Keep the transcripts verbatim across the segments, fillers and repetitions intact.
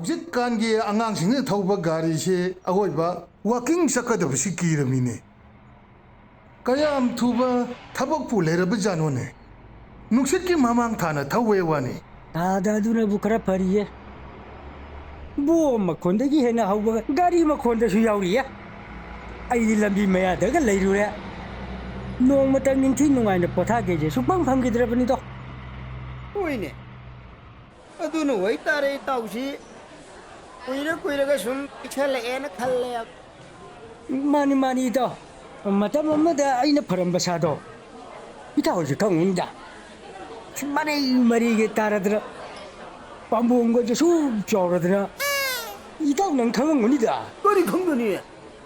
ꯍꯧꯖꯤꯛꯀꯥꯟꯒꯤ ꯑꯉꯥꯡꯁꯤꯡꯅ ꯊꯧꯕ ꯒꯥꯔꯤꯁꯤ ꯑꯋꯣꯏꯕ ꯋꯥꯀꯤꯡ ꯆꯠꯀꯗꯕꯁꯤ ꯀꯤꯔꯝꯃꯤꯅꯦ꯫ ꯀꯌꯥꯝ ꯊꯨꯕ ꯊꯕꯛꯄꯨ ꯂꯩꯔꯕꯖꯥꯠꯅꯣꯅꯦ꯫ ꯅꯨꯡꯁꯤꯠꯀꯤ ꯃꯃꯥꯡ ꯊꯥꯅ ꯊꯧꯋꯦ ꯋꯥꯅꯤ꯫ ꯇꯥꯗ ꯑꯗꯨꯅꯕꯨ ꯈꯔ ꯐꯔꯤꯌꯦ꯫ ꯕꯣꯝ ꯃꯈꯣꯟꯗꯒꯤ ꯍꯦꯟꯅ ꯍꯧꯕ ꯒꯥꯔꯤ ꯃꯈꯣꯟꯗꯁꯨ ꯌꯥꯎꯔꯤꯌꯦ꯫ ꯑꯩꯗꯤ ꯂꯝꯕꯤ ꯃꯌꯥꯗꯒ ꯂꯩꯔꯨꯔꯦ꯫ ꯅꯣꯡꯃꯇ ꯅꯤꯡꯊꯤ ꯅꯨꯡꯉꯥꯏꯅ ꯄꯣꯊꯥꯒꯦꯁꯦ ꯁꯨꯛꯐꯪ ꯐꯪꯈꯤꯗ꯭ꯔꯕꯅꯤꯗꯣ꯫ ꯍꯣꯏꯅꯦ, ꯑꯗꯨꯅ ꯑꯣꯏꯇꯥꯔꯦ ꯏꯇꯥꯎꯁꯤ꯫ ꯀꯨꯏꯔ ꯀꯨꯏꯔꯒ ꯁꯨꯝ ꯄꯤꯛꯁꯜꯂꯛꯑꯦꯅ ꯈꯜꯂꯦ꯫ ꯃꯥꯅꯤ, ꯃꯥꯅꯤ ꯏꯇꯥꯎ꯫ ꯃꯇꯝ ꯑꯃꯗ ꯑꯩꯅ ꯐꯔꯝꯕ ꯁꯥꯗꯣ ꯏꯇꯥꯎ ꯍꯣꯏꯁꯨ ꯈꯪꯉꯝꯒꯅꯤꯗ꯫ ꯃꯔꯩ ꯃꯔꯩꯒ ꯇꯥꯔꯗꯅ, ꯄꯥꯝꯕꯣꯝꯒꯁꯨ ꯁꯨꯛ ꯆꯥꯎꯔꯗꯅ꯫ ꯏꯇꯥꯎ ꯅꯪ ꯈꯪꯉꯝꯒꯅꯤꯗ꯫ ꯀꯔꯤ ꯈꯪꯗꯣꯏꯅꯤ?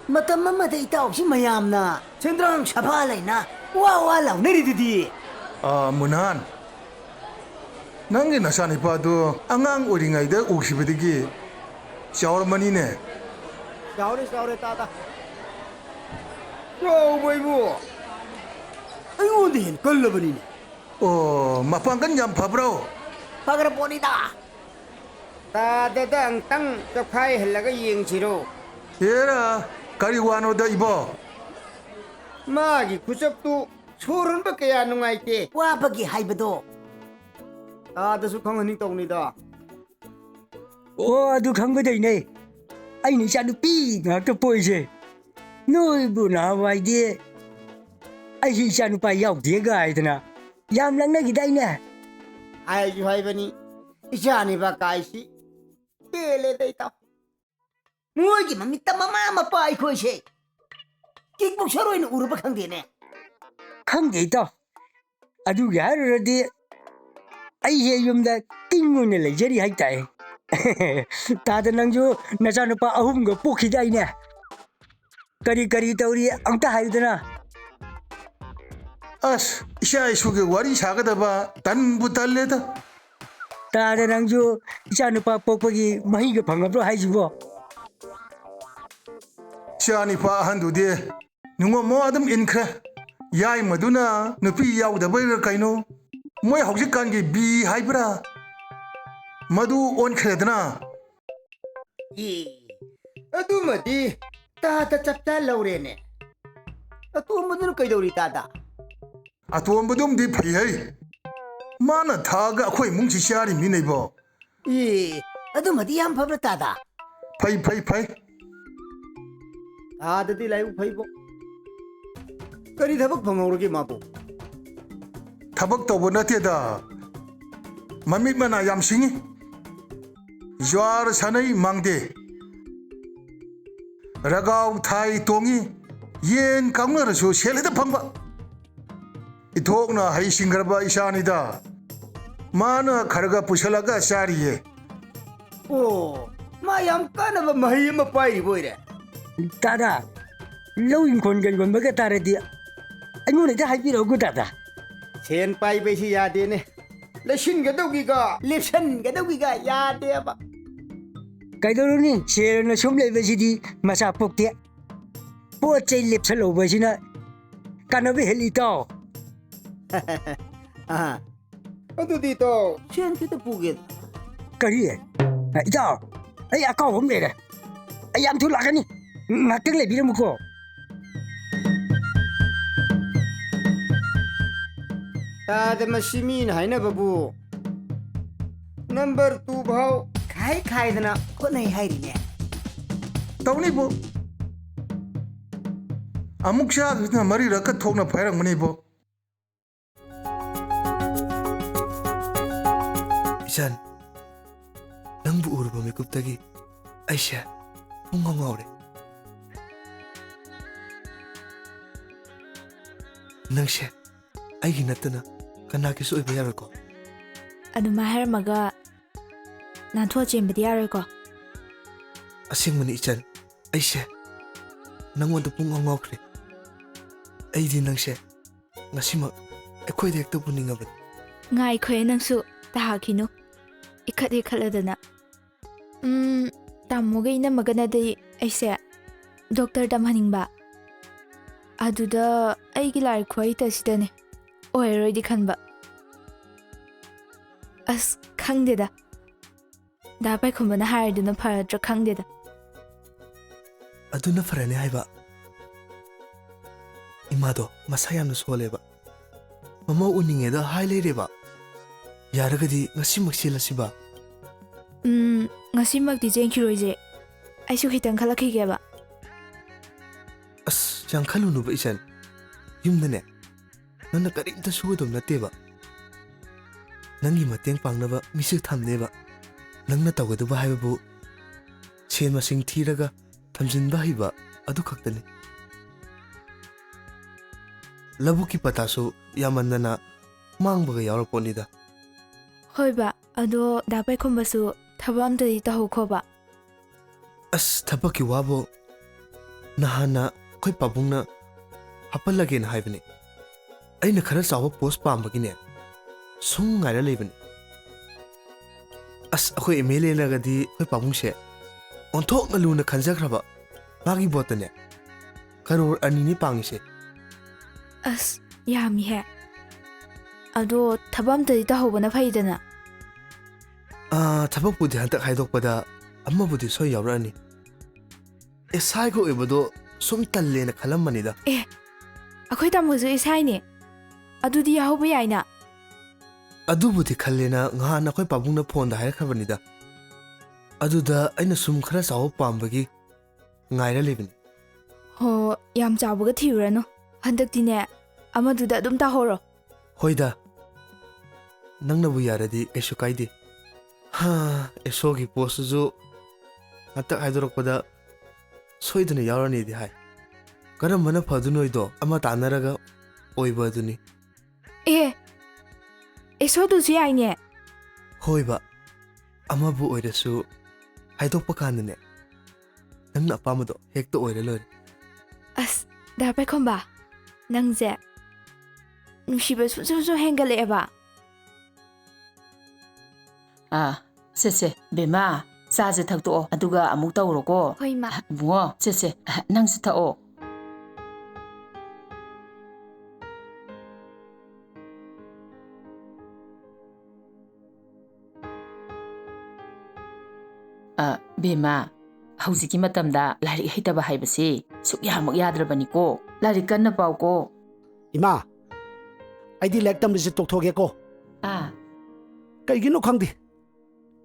ꯃꯇꯝ ꯑꯃꯗ ꯏꯇꯥꯎꯁꯤ ꯃꯌꯥꯝꯅ ꯁꯦꯟꯗ꯭ꯔꯥꯡ ꯁꯐꯥ ꯂꯩꯅ ꯋꯥ ꯋꯥ ꯂꯥꯎꯅꯔꯤꯗꯨꯗꯤ꯫ ꯑꯥ, ꯃꯨꯅꯥꯟ, ꯅꯪꯒꯤ ꯅꯆꯥꯅꯤꯄꯥꯗꯨ ꯑꯉꯥꯡ ꯑꯣꯏꯔꯤꯉꯩꯗ ꯎꯈꯤꯕꯗꯒꯤ ꯆꯥꯎꯔꯝꯃꯅꯤꯅꯦ꯫ ꯆꯥꯎꯔꯦ, ꯆꯥꯎꯔꯦ, ꯇꯥꯗ꯫ ꯆꯥꯎꯕ ꯏꯕꯨ, ꯑꯩꯉꯣꯟꯗ ꯍꯦꯟ ꯀꯜꯂꯕꯅꯤꯅꯦ꯫ ꯑꯣ, ꯃꯄꯥꯡꯒꯜ ꯌꯥꯝ ꯐꯕ꯭ꯔꯣ? ꯐꯈ꯭ꯔ ꯄꯣꯠꯅꯤꯗ꯫ ꯇꯥꯗꯗ ꯑꯃꯨꯛꯇꯪ ꯆꯣꯛꯈꯥꯏꯍꯜꯂꯒ ꯌꯦꯡꯁꯤꯔꯣ? ꯑꯦꯔꯥ, ꯀꯔꯤ ꯋꯥꯅꯣꯗ ꯏꯕꯣ? ꯃꯥꯒꯤ ꯈꯨꯆꯞꯇꯨ ꯁꯣꯔ ꯍꯣꯟꯕ ꯀꯌꯥ ꯅꯨꯡꯉꯥꯏꯇꯦ꯫ ꯋꯥꯕꯒꯤ ꯍꯥꯏꯕꯗꯣ꯫ ꯇꯥꯗꯁꯨ ꯈꯪꯍꯟꯅꯤꯡ ꯇꯧꯅꯤꯗ꯫ ꯑꯣ, ꯑꯗꯨ ꯈꯪꯕꯗꯩꯅꯦ ꯑꯩꯅ ꯏꯆꯥ ꯅꯨꯄꯤ ꯉꯥꯛꯇ ꯄꯣꯛꯏꯁꯦ꯫ ꯅꯣꯏꯕꯨ ꯅꯍꯥꯟꯋꯥꯏꯗꯤ ꯑꯩꯁꯤ ꯏꯆꯥ ꯅꯨꯄꯥ ꯌꯥꯎꯗꯦꯒ ꯍꯥꯏꯗꯅ ꯌꯥꯝ ꯂꯛꯅꯈꯤꯗꯥꯏꯅꯦ? ꯍꯥꯏꯁꯨ ꯍꯥꯏꯕꯅꯤ, ꯏꯆꯥꯅꯤꯕ ꯀꯥꯏꯁꯤ ꯄꯦꯜꯂꯦꯗ ꯏꯇꯥꯎ꯫ ꯃꯣꯏꯒꯤ ꯃꯃꯤꯠꯇ ꯃꯃꯥ ꯃꯄꯥ ꯑꯩꯈꯣꯏꯁꯦ ꯀꯤꯛ ꯕꯣꯛꯁꯔ ꯑꯣꯏꯅ ꯎꯔꯕ ꯈꯪꯗꯦꯅꯦ꯫ ꯈꯪꯗꯦ ꯏꯇꯥꯎ, ꯑꯗꯨꯒꯤ ꯍꯥꯏꯔꯨꯔꯗꯤ ꯑꯩꯁꯦ ꯌꯨꯝꯗ ꯀꯤꯡ ꯑꯣꯏꯅ ꯂꯩꯖꯔꯤ ꯍꯥꯏꯇꯥꯏ꯫ ꯇꯥꯗ ꯅꯪꯁꯨ ꯅꯆꯥꯅꯨꯄꯥ ꯑꯍꯨꯝꯒ ꯄꯣꯛꯈꯤꯗꯥꯏꯅꯦ? ꯀꯔꯤ ꯀꯔꯤ ꯇꯧꯔꯤ ꯑꯝꯇ ꯍꯥꯏꯌꯨꯗꯅ꯫ ꯑꯁ, ꯏꯆꯥ ꯏꯁꯨꯒꯤ ꯋꯥꯔꯤ ꯁꯥꯒꯗꯕ ꯇꯟꯕꯨ ꯇꯜꯂꯦꯗ꯫ ꯇꯥꯗ ꯅꯪꯁꯨ ꯏꯆꯥ ꯅꯨꯄꯥ ꯄꯣꯛꯄꯒꯤ ꯃꯍꯩꯒ ꯐꯪꯉꯕ꯭ꯔꯣ ꯍꯥꯏꯁꯤꯕꯣ? ꯏꯆꯥ ꯅꯨꯄꯥ ꯑꯍꯟꯗꯨꯗꯤ ꯅꯨꯡꯉꯝꯃꯣ ꯑꯗꯨꯝ ꯏꯟꯈ꯭ꯔꯦ꯫ ꯌꯥꯏꯃꯗꯨꯅ ꯅꯨꯄꯤ ꯌꯥꯎꯗꯕꯩꯔ ꯀꯩꯅꯣ, ꯃꯣꯏ ꯍꯧꯖꯤꯛꯀꯥꯟꯒꯤ ꯕꯤ ꯍꯥꯏꯕ꯭ꯔꯥ, ꯃꯗꯨ ꯑꯣꯟꯈ꯭ꯔꯦꯗꯅ꯫ ꯑꯦ, ꯑꯗꯨꯃꯗꯤ ꯇꯥꯗ ꯆꯞ ꯆꯥ ꯂꯧꯔꯦꯅꯦ꯫ ꯑꯇꯣꯝꯕꯗꯨꯅ ꯀꯩꯗꯧꯔꯤ ꯇꯥꯗ? ꯑꯇꯣꯝꯕꯗꯨꯝꯗꯤ ꯐꯩ ꯍꯩ꯫ ꯃꯥꯅ ꯊꯥꯛꯑꯒ ꯑꯩꯈꯣꯏ ꯏꯃꯨꯡꯁꯤ ꯆꯥꯔꯤꯃꯤꯅꯦ ꯏꯕꯣ꯫ ꯑꯦ, ꯑꯗꯨꯃꯗꯤ ꯌꯥꯝ ꯐꯕ꯭ꯔꯥ ꯇꯥꯗ? ꯐꯩ ꯐꯩ ꯐꯩ꯫ ꯇꯥꯗꯗꯤ ꯂꯥꯏꯕꯛ ꯐꯩꯕꯣ꯫ ꯀꯔꯤ ꯊꯕꯛ ꯐꯪꯍꯧꯔꯒꯦ ꯃꯥꯕꯨ? ꯊꯕꯛ ꯇꯧꯕ ꯅꯠꯇꯦꯗ, ꯃꯃꯤꯠ ꯃꯅꯥ ꯌꯥꯝ ꯁꯤꯡꯉꯤ꯫ ꯖ꯭ꯋꯥꯔ ꯁꯥꯟꯅꯩ ꯃꯥꯡꯗꯦ, ꯔꯒꯥꯎ ꯊꯥꯏ ꯇꯣꯡꯉꯤ꯫ ꯌꯦꯟ ꯀꯥꯎꯅꯔꯁꯨ ꯁꯦꯜ ꯍꯦꯛꯇ ꯐꯪꯕ꯫ ꯏꯊꯣꯛꯅ ꯍꯩꯁꯤꯡꯈ꯭ꯔꯕ ꯏꯆꯥꯅꯤꯗ꯫ ꯃꯥꯅ ꯈꯔꯒ ꯄꯨꯁꯜꯂꯒ ꯆꯥꯔꯤꯌꯦ꯫ ꯑꯣ, ꯃꯥ ꯌꯥꯝ ꯀꯥꯟꯅꯕ ꯃꯍꯩ ꯑꯃ ꯄꯥꯏꯔꯤꯕ ꯑꯣꯏꯔꯦ꯫ ꯇꯥꯗ, ꯂꯧ ꯏꯪꯈꯣꯜꯒ ꯌꯣꯟꯕꯒ ꯇꯥꯔꯗꯤ ꯑꯩꯉꯣꯟꯗ ꯍꯦꯛꯇ ꯍꯥꯏꯕꯤꯔꯛꯎꯀꯣ ꯇꯥꯗ꯫ ꯁꯦꯟ ꯄꯥꯏꯕꯩꯁꯤ ꯌꯥꯗꯦꯅꯦ꯫ ꯂꯩꯁꯤꯟꯒꯗꯧꯒꯤꯒ ꯂꯦꯞꯁꯟꯒꯗꯧꯒꯤꯒ ꯌꯥꯗꯦꯕ꯫ ꯀꯩꯗꯧꯔꯨꯅꯤ, ꯁꯦꯜꯅ ꯁꯨꯝ ꯂꯩꯕꯁꯤꯗꯤ ꯃꯆꯥ ꯄꯣꯛꯇꯦ꯫ ꯄꯣꯠ ꯆꯩ ꯂꯦꯞꯁꯜꯍꯧꯕꯁꯤꯅ ꯀꯥꯟꯅꯕ ꯍꯦꯜꯂꯤ ꯏꯇꯥꯎ꯫ ꯑꯥ, ꯑꯗꯨꯗꯤ ꯏꯇꯥꯎ, ꯁꯦꯟ ꯈꯤꯇ ꯄꯨꯒꯦ꯫ ꯀꯔꯤ? ꯏꯇꯥꯎ, ꯑꯩ ꯑꯀꯥꯎꯕ ꯑꯃ ꯂꯩꯔꯦ꯫ ꯑꯩ ꯌꯥꯝ ꯊꯨꯅ ꯂꯥꯛꯀꯅꯤ꯫ ꯉꯥꯛꯇꯪ ꯂꯩꯕꯤꯔꯝꯃꯨꯀꯣ꯫ ꯇꯥꯗ, ꯃꯁꯤ ꯃꯤꯅ ꯍꯥꯏꯅꯕꯕꯨ ꯅꯝꯕꯔ ꯇꯨ ꯐꯥꯎ ꯈꯥꯏ ꯈꯥꯏꯗꯅ ꯍꯣꯠꯅꯩ ꯍꯥꯏꯔꯤꯅꯦ꯫ ꯇꯧꯅꯤꯕꯣ꯫ ꯑꯃꯨꯛ ꯆꯥꯈꯤꯕꯁꯤꯅ ꯃꯔꯤꯔꯛꯀ ꯊꯣꯛꯅ ꯐꯥꯏꯔꯝꯒꯅꯤꯕꯣ꯫ ꯏꯆꯟ, ꯅꯪꯕꯨ ꯎꯔꯨꯕ ꯃꯤꯀꯨꯞꯇꯒꯤ ꯑꯩꯁꯦ ꯄꯨꯡꯉꯥꯎ ꯉꯥꯎꯔꯦ꯫ ꯅꯪꯁꯦ ꯑꯩꯒꯤ ꯅꯠꯇꯅ ꯀꯅꯥꯒꯤꯁꯨ ꯑꯣꯏꯕ ꯌꯥꯔꯣꯏꯀꯣ꯫ ꯑꯗꯨꯃꯥꯏ ꯍꯥꯏꯔꯝꯃꯒ ꯅꯥꯟꯊꯣꯛꯑ ꯆꯦꯟꯕꯗꯤ ꯌꯥꯔꯣꯏꯀꯣ꯫ ꯑꯁꯦꯡꯕꯅꯤ ꯏꯆꯟ, ꯑꯩꯁꯦ ꯅꯪꯉꯣꯟꯗ ꯄꯨꯡꯉꯥꯎ ꯉꯥꯎꯈ꯭ꯔꯦ꯫ ꯑꯩꯗꯤ ꯅꯪꯁꯦ ꯉꯁꯤꯃꯛ ꯑꯩꯈꯣꯏꯗ ꯍꯦꯛꯇ ꯄꯨꯅꯤꯡꯉꯕꯅꯤ꯫ ꯉꯥꯏꯈꯣꯍꯦ, ꯅꯪꯁꯨ ꯇꯥꯍꯥꯈꯤꯅꯨ꯫ ꯏꯈꯠ ꯏꯈꯠꯂꯗꯅ꯫ ꯎꯝ, ꯇꯥꯃꯣꯒ ꯏꯅꯝꯃꯒꯅꯗꯤ ꯑꯩꯁꯦ ꯗꯣꯛꯇꯔ ꯇꯝꯍꯟꯅꯤꯡꯕ꯫ ꯑꯗꯨꯗ ꯑꯩꯒꯤ ꯂꯥꯏꯔꯤꯛ ꯈꯨꯍꯩꯇꯁꯤꯗꯅꯦ ꯑꯣꯏꯔꯔꯣꯏꯗꯤ ꯈꯟꯕ꯫ ꯑꯁ, ꯈꯪꯗꯦꯗ꯫ ꯗꯥ ꯄꯥꯏꯈꯣꯝꯕꯅ ꯍꯥꯏꯔꯤꯗꯨꯅ ꯐꯔꯗ꯭ꯔꯥ ꯈꯪꯗꯦꯗ꯫ ꯑꯗꯨꯅ ꯐꯔꯅꯤ ꯍꯥꯏꯕ꯫ ꯏꯃꯥꯗꯣ ꯃꯁꯥ ꯌꯥꯝꯅ ꯁꯣꯜꯂꯦꯕ꯫ ꯃꯃꯧ ꯎꯅꯤꯡꯉꯦꯗ ꯍꯥꯏ ꯂꯩꯔꯦꯕ꯫ ꯌꯥꯔꯒꯗꯤ ꯉꯁꯤꯃꯛ ꯆꯦꯜꯂꯁꯤꯕ꯫ ꯎꯝ, ꯉꯁꯤꯃꯛꯇꯤ ꯆꯦꯟꯈꯤꯔꯣꯏꯁꯦ꯫ ꯑꯩꯁꯨ ꯈꯤꯇꯪ ꯈꯜꯂꯛꯈꯤꯒꯦꯕ꯫ ꯑꯁ, ꯌꯥꯝ ꯈꯜꯂꯨꯅꯨꯕ ꯏꯆꯟ꯫ ꯌꯨꯝꯗꯅꯦ, ꯅꯪꯅ ꯀꯔꯤꯝꯇ ꯁꯨꯒꯗꯕ ꯅꯠꯇꯦꯕ꯫ ꯅꯪꯒꯤ ꯃꯇꯦꯡ ꯄꯥꯡꯅꯕ ꯃꯤꯁꯨ ꯊꯝꯅꯦꯕ꯫ ꯅꯪꯅ ꯇꯧꯒꯗꯕ ꯍꯥꯏꯕꯕꯨ ꯁꯦꯟ ꯃꯁꯤꯡ ꯊꯤꯔꯒ ꯊꯝꯖꯤꯟꯕ ꯍꯩꯕ ꯑꯗꯨ ꯈꯛꯇꯅꯤ꯫ ꯂꯧꯕꯨꯛꯀꯤ ꯄꯇꯥꯁꯨ ꯌꯥꯝꯃꯟꯗꯅ ꯃꯥꯡꯕꯒ ꯌꯥꯎꯔꯄꯣꯠꯅꯤꯗ꯫ ꯍꯣꯏꯕ, ꯑꯗꯣ ꯗꯥ ꯄꯥꯏꯈꯣꯝꯕꯁꯨ ꯊꯕꯛ ꯑꯝꯇꯗꯤ ꯇꯧꯍꯧꯈꯣꯕ꯫ ꯑꯁ, ꯊꯕꯛꯀꯤ ꯋꯥꯕꯨ ꯅꯍꯥꯟꯅ ꯑꯩꯈꯣꯏ ꯄꯥꯕꯨꯡꯅ ꯍꯥꯞꯍꯜꯂꯒꯦꯅ ꯍꯥꯏꯕꯅꯤ꯫ ꯑꯩꯅ ꯈꯔ ꯆꯥꯎꯕ ꯄꯣꯁ ꯄꯥꯝꯕꯒꯤꯅꯦ ꯁꯨꯝ ꯉꯥꯏꯔ ꯂꯩꯕꯅꯤ꯫ ꯑꯁ, ꯑꯩꯈꯣꯏ ꯑꯦꯝ ꯑꯦꯜ ꯑꯦꯅꯒꯗꯤ ꯑꯩꯈꯣꯏ ꯄꯥꯕꯨꯡꯁꯦ ꯑꯣꯟꯊꯣꯛꯅ ꯂꯨꯅ ꯈꯟꯖꯈ꯭ꯔꯕ꯫ ꯃꯥꯒꯤ ꯚꯣꯠꯇꯅꯦ ꯀꯔꯣꯔ ꯑꯅꯤꯅꯤ ꯄꯥꯡꯉꯤꯁꯦ꯫ ꯑꯁ, ꯌꯥꯝꯃꯤꯍꯦ꯫ ꯑꯗꯣ ꯊꯕꯛ ꯑꯝꯇꯗꯤ ꯇꯧꯍꯧꯕꯅ ꯐꯩꯗꯅ꯫ ꯑꯥ, ꯊꯕꯛꯄꯨꯗꯤ ꯍꯟꯗꯛ ꯍꯥꯏꯗꯣꯛꯄꯗ ꯑꯃꯕꯨꯗꯤ ꯁꯣꯏ ꯌꯥꯎꯔꯛꯑꯅꯤ꯫ ꯑꯦꯁ ꯑꯥꯏꯒ ꯑꯣꯏꯕꯗꯣ ꯁꯨꯝ ꯇꯜꯂꯦꯅ ꯈꯜꯂꯝꯕꯅꯤꯗ꯫ ꯑꯦ, ꯑꯩꯈꯣꯏ ꯇꯥꯃꯣꯁꯨ ꯑꯦꯁ ꯑꯥꯏꯅꯦ꯫ ꯑꯗꯨꯗꯤ ꯌꯥꯍꯧꯕ ꯌꯥꯏꯅ꯫ ꯑꯗꯨꯕꯨꯗꯤ ꯈꯜꯂꯦꯅ ꯉꯍꯥꯟ ꯑꯩꯈꯣꯏ ꯄꯥꯕꯨꯡꯅ ꯐꯣꯟꯗ ꯍꯥꯏꯔꯛꯈ꯭ꯔꯕꯅꯤꯗ꯫ ꯑꯗꯨꯗ ꯑꯩꯅ ꯁꯨꯝ ꯈꯔ ꯆꯥꯎꯕ ꯄꯥꯝꯕꯒꯤ ꯉꯥꯏꯔ ꯂꯩꯕꯅꯤ꯫ ꯍꯣ, ꯌꯥꯝ ꯆꯥꯎꯕꯒ ꯊꯤꯔꯨꯔꯅꯨ꯫ ꯍꯟꯗꯛꯇꯤꯅꯦ, ꯑꯃꯗꯨꯗ ꯑꯗꯨꯝ ꯇꯥꯍꯧꯔꯣ꯫ ꯍꯣꯏꯗ, ꯅꯪꯅꯕꯨ ꯌꯥꯔꯗꯤ ꯀꯩꯁꯨ ꯀꯥꯏꯗꯦ꯫ ꯍꯥ, ꯑꯦꯁꯣꯒꯤ ꯄꯣꯁꯇꯨꯁꯨ ꯍꯟꯇꯛ ꯍꯥꯏꯗꯣꯔꯛꯄꯗ ꯁꯣꯏꯗꯅ ꯌꯥꯎꯔꯅꯤꯗꯤ ꯍꯥꯏ꯫ ꯀꯔꯝꯕꯅ ꯐꯗꯣꯏꯅꯣꯗꯣ ꯑꯃ ꯇꯥꯟꯅꯔꯒ ꯑꯣꯏꯕ ꯑꯗꯨꯅꯤ꯫ ꯑꯦ, ꯑꯦꯁꯣꯗꯨꯁꯨ ꯌꯥꯏꯅꯦ꯫ ꯍꯣꯏꯕ, ꯑꯃꯕꯨ ꯑꯣꯏꯔꯁꯨ ꯍꯥꯏꯗꯣꯛꯄ ꯀꯥꯟꯗꯅꯦ, ꯅꯪꯅ ꯑꯄꯥꯝꯕꯗꯣ ꯍꯦꯛꯇ ꯑꯣꯏꯔ ꯂꯣꯏꯔꯦ꯫ ꯑꯁ, ꯗꯥ ꯄꯥꯏꯈꯣꯝꯕ, ꯅꯪꯁꯦ ꯅꯨꯡꯁꯤꯕ ꯁꯨꯝ ꯁꯨꯝ ꯁꯨꯝ ꯍꯦꯟꯒꯠꯂꯛꯑꯦꯕ꯫ ꯑꯥ, ꯁꯦ, ꯁꯦ, ꯕꯦꯝꯃ, ꯆꯥꯁꯦ ꯊꯛꯇꯣꯛꯑꯣ, ꯑꯗꯨꯒ ꯑꯃꯨꯛ ꯇꯧꯔꯣꯀꯣ꯫ ꯍꯣꯏ, ꯏꯃꯥ꯫ ꯏꯕꯨꯡꯉꯣ, ꯁꯦ, ꯁꯦ, ꯅꯪꯁꯨ ꯊꯛꯑꯣ꯫ ꯑ, ꯕꯦꯝꯃ, ꯍꯧꯖꯤꯛꯀꯤ ꯃꯇꯝꯗ ꯂꯥꯏꯔꯤꯛ ꯍꯩꯇꯕ ꯍꯥꯏꯕꯁꯤ ꯁꯨꯛꯌꯥꯃꯛ ꯌꯥꯗ꯭ꯔꯕꯅꯤꯀꯣ꯫ ꯂꯥꯏꯔꯤꯛ ꯀꯟꯅ ꯄꯥꯎꯀꯣ꯫ ꯏꯃꯥ, ꯑꯩꯗꯤ ꯂꯥꯏꯔꯤꯛ ꯇꯝꯕꯁꯦ ꯇꯣꯛꯊꯣꯛꯑꯒꯦꯀꯣ꯫ ꯑꯥ꯫ ꯀꯩꯒꯤꯅꯣ ꯈꯪꯗꯦ,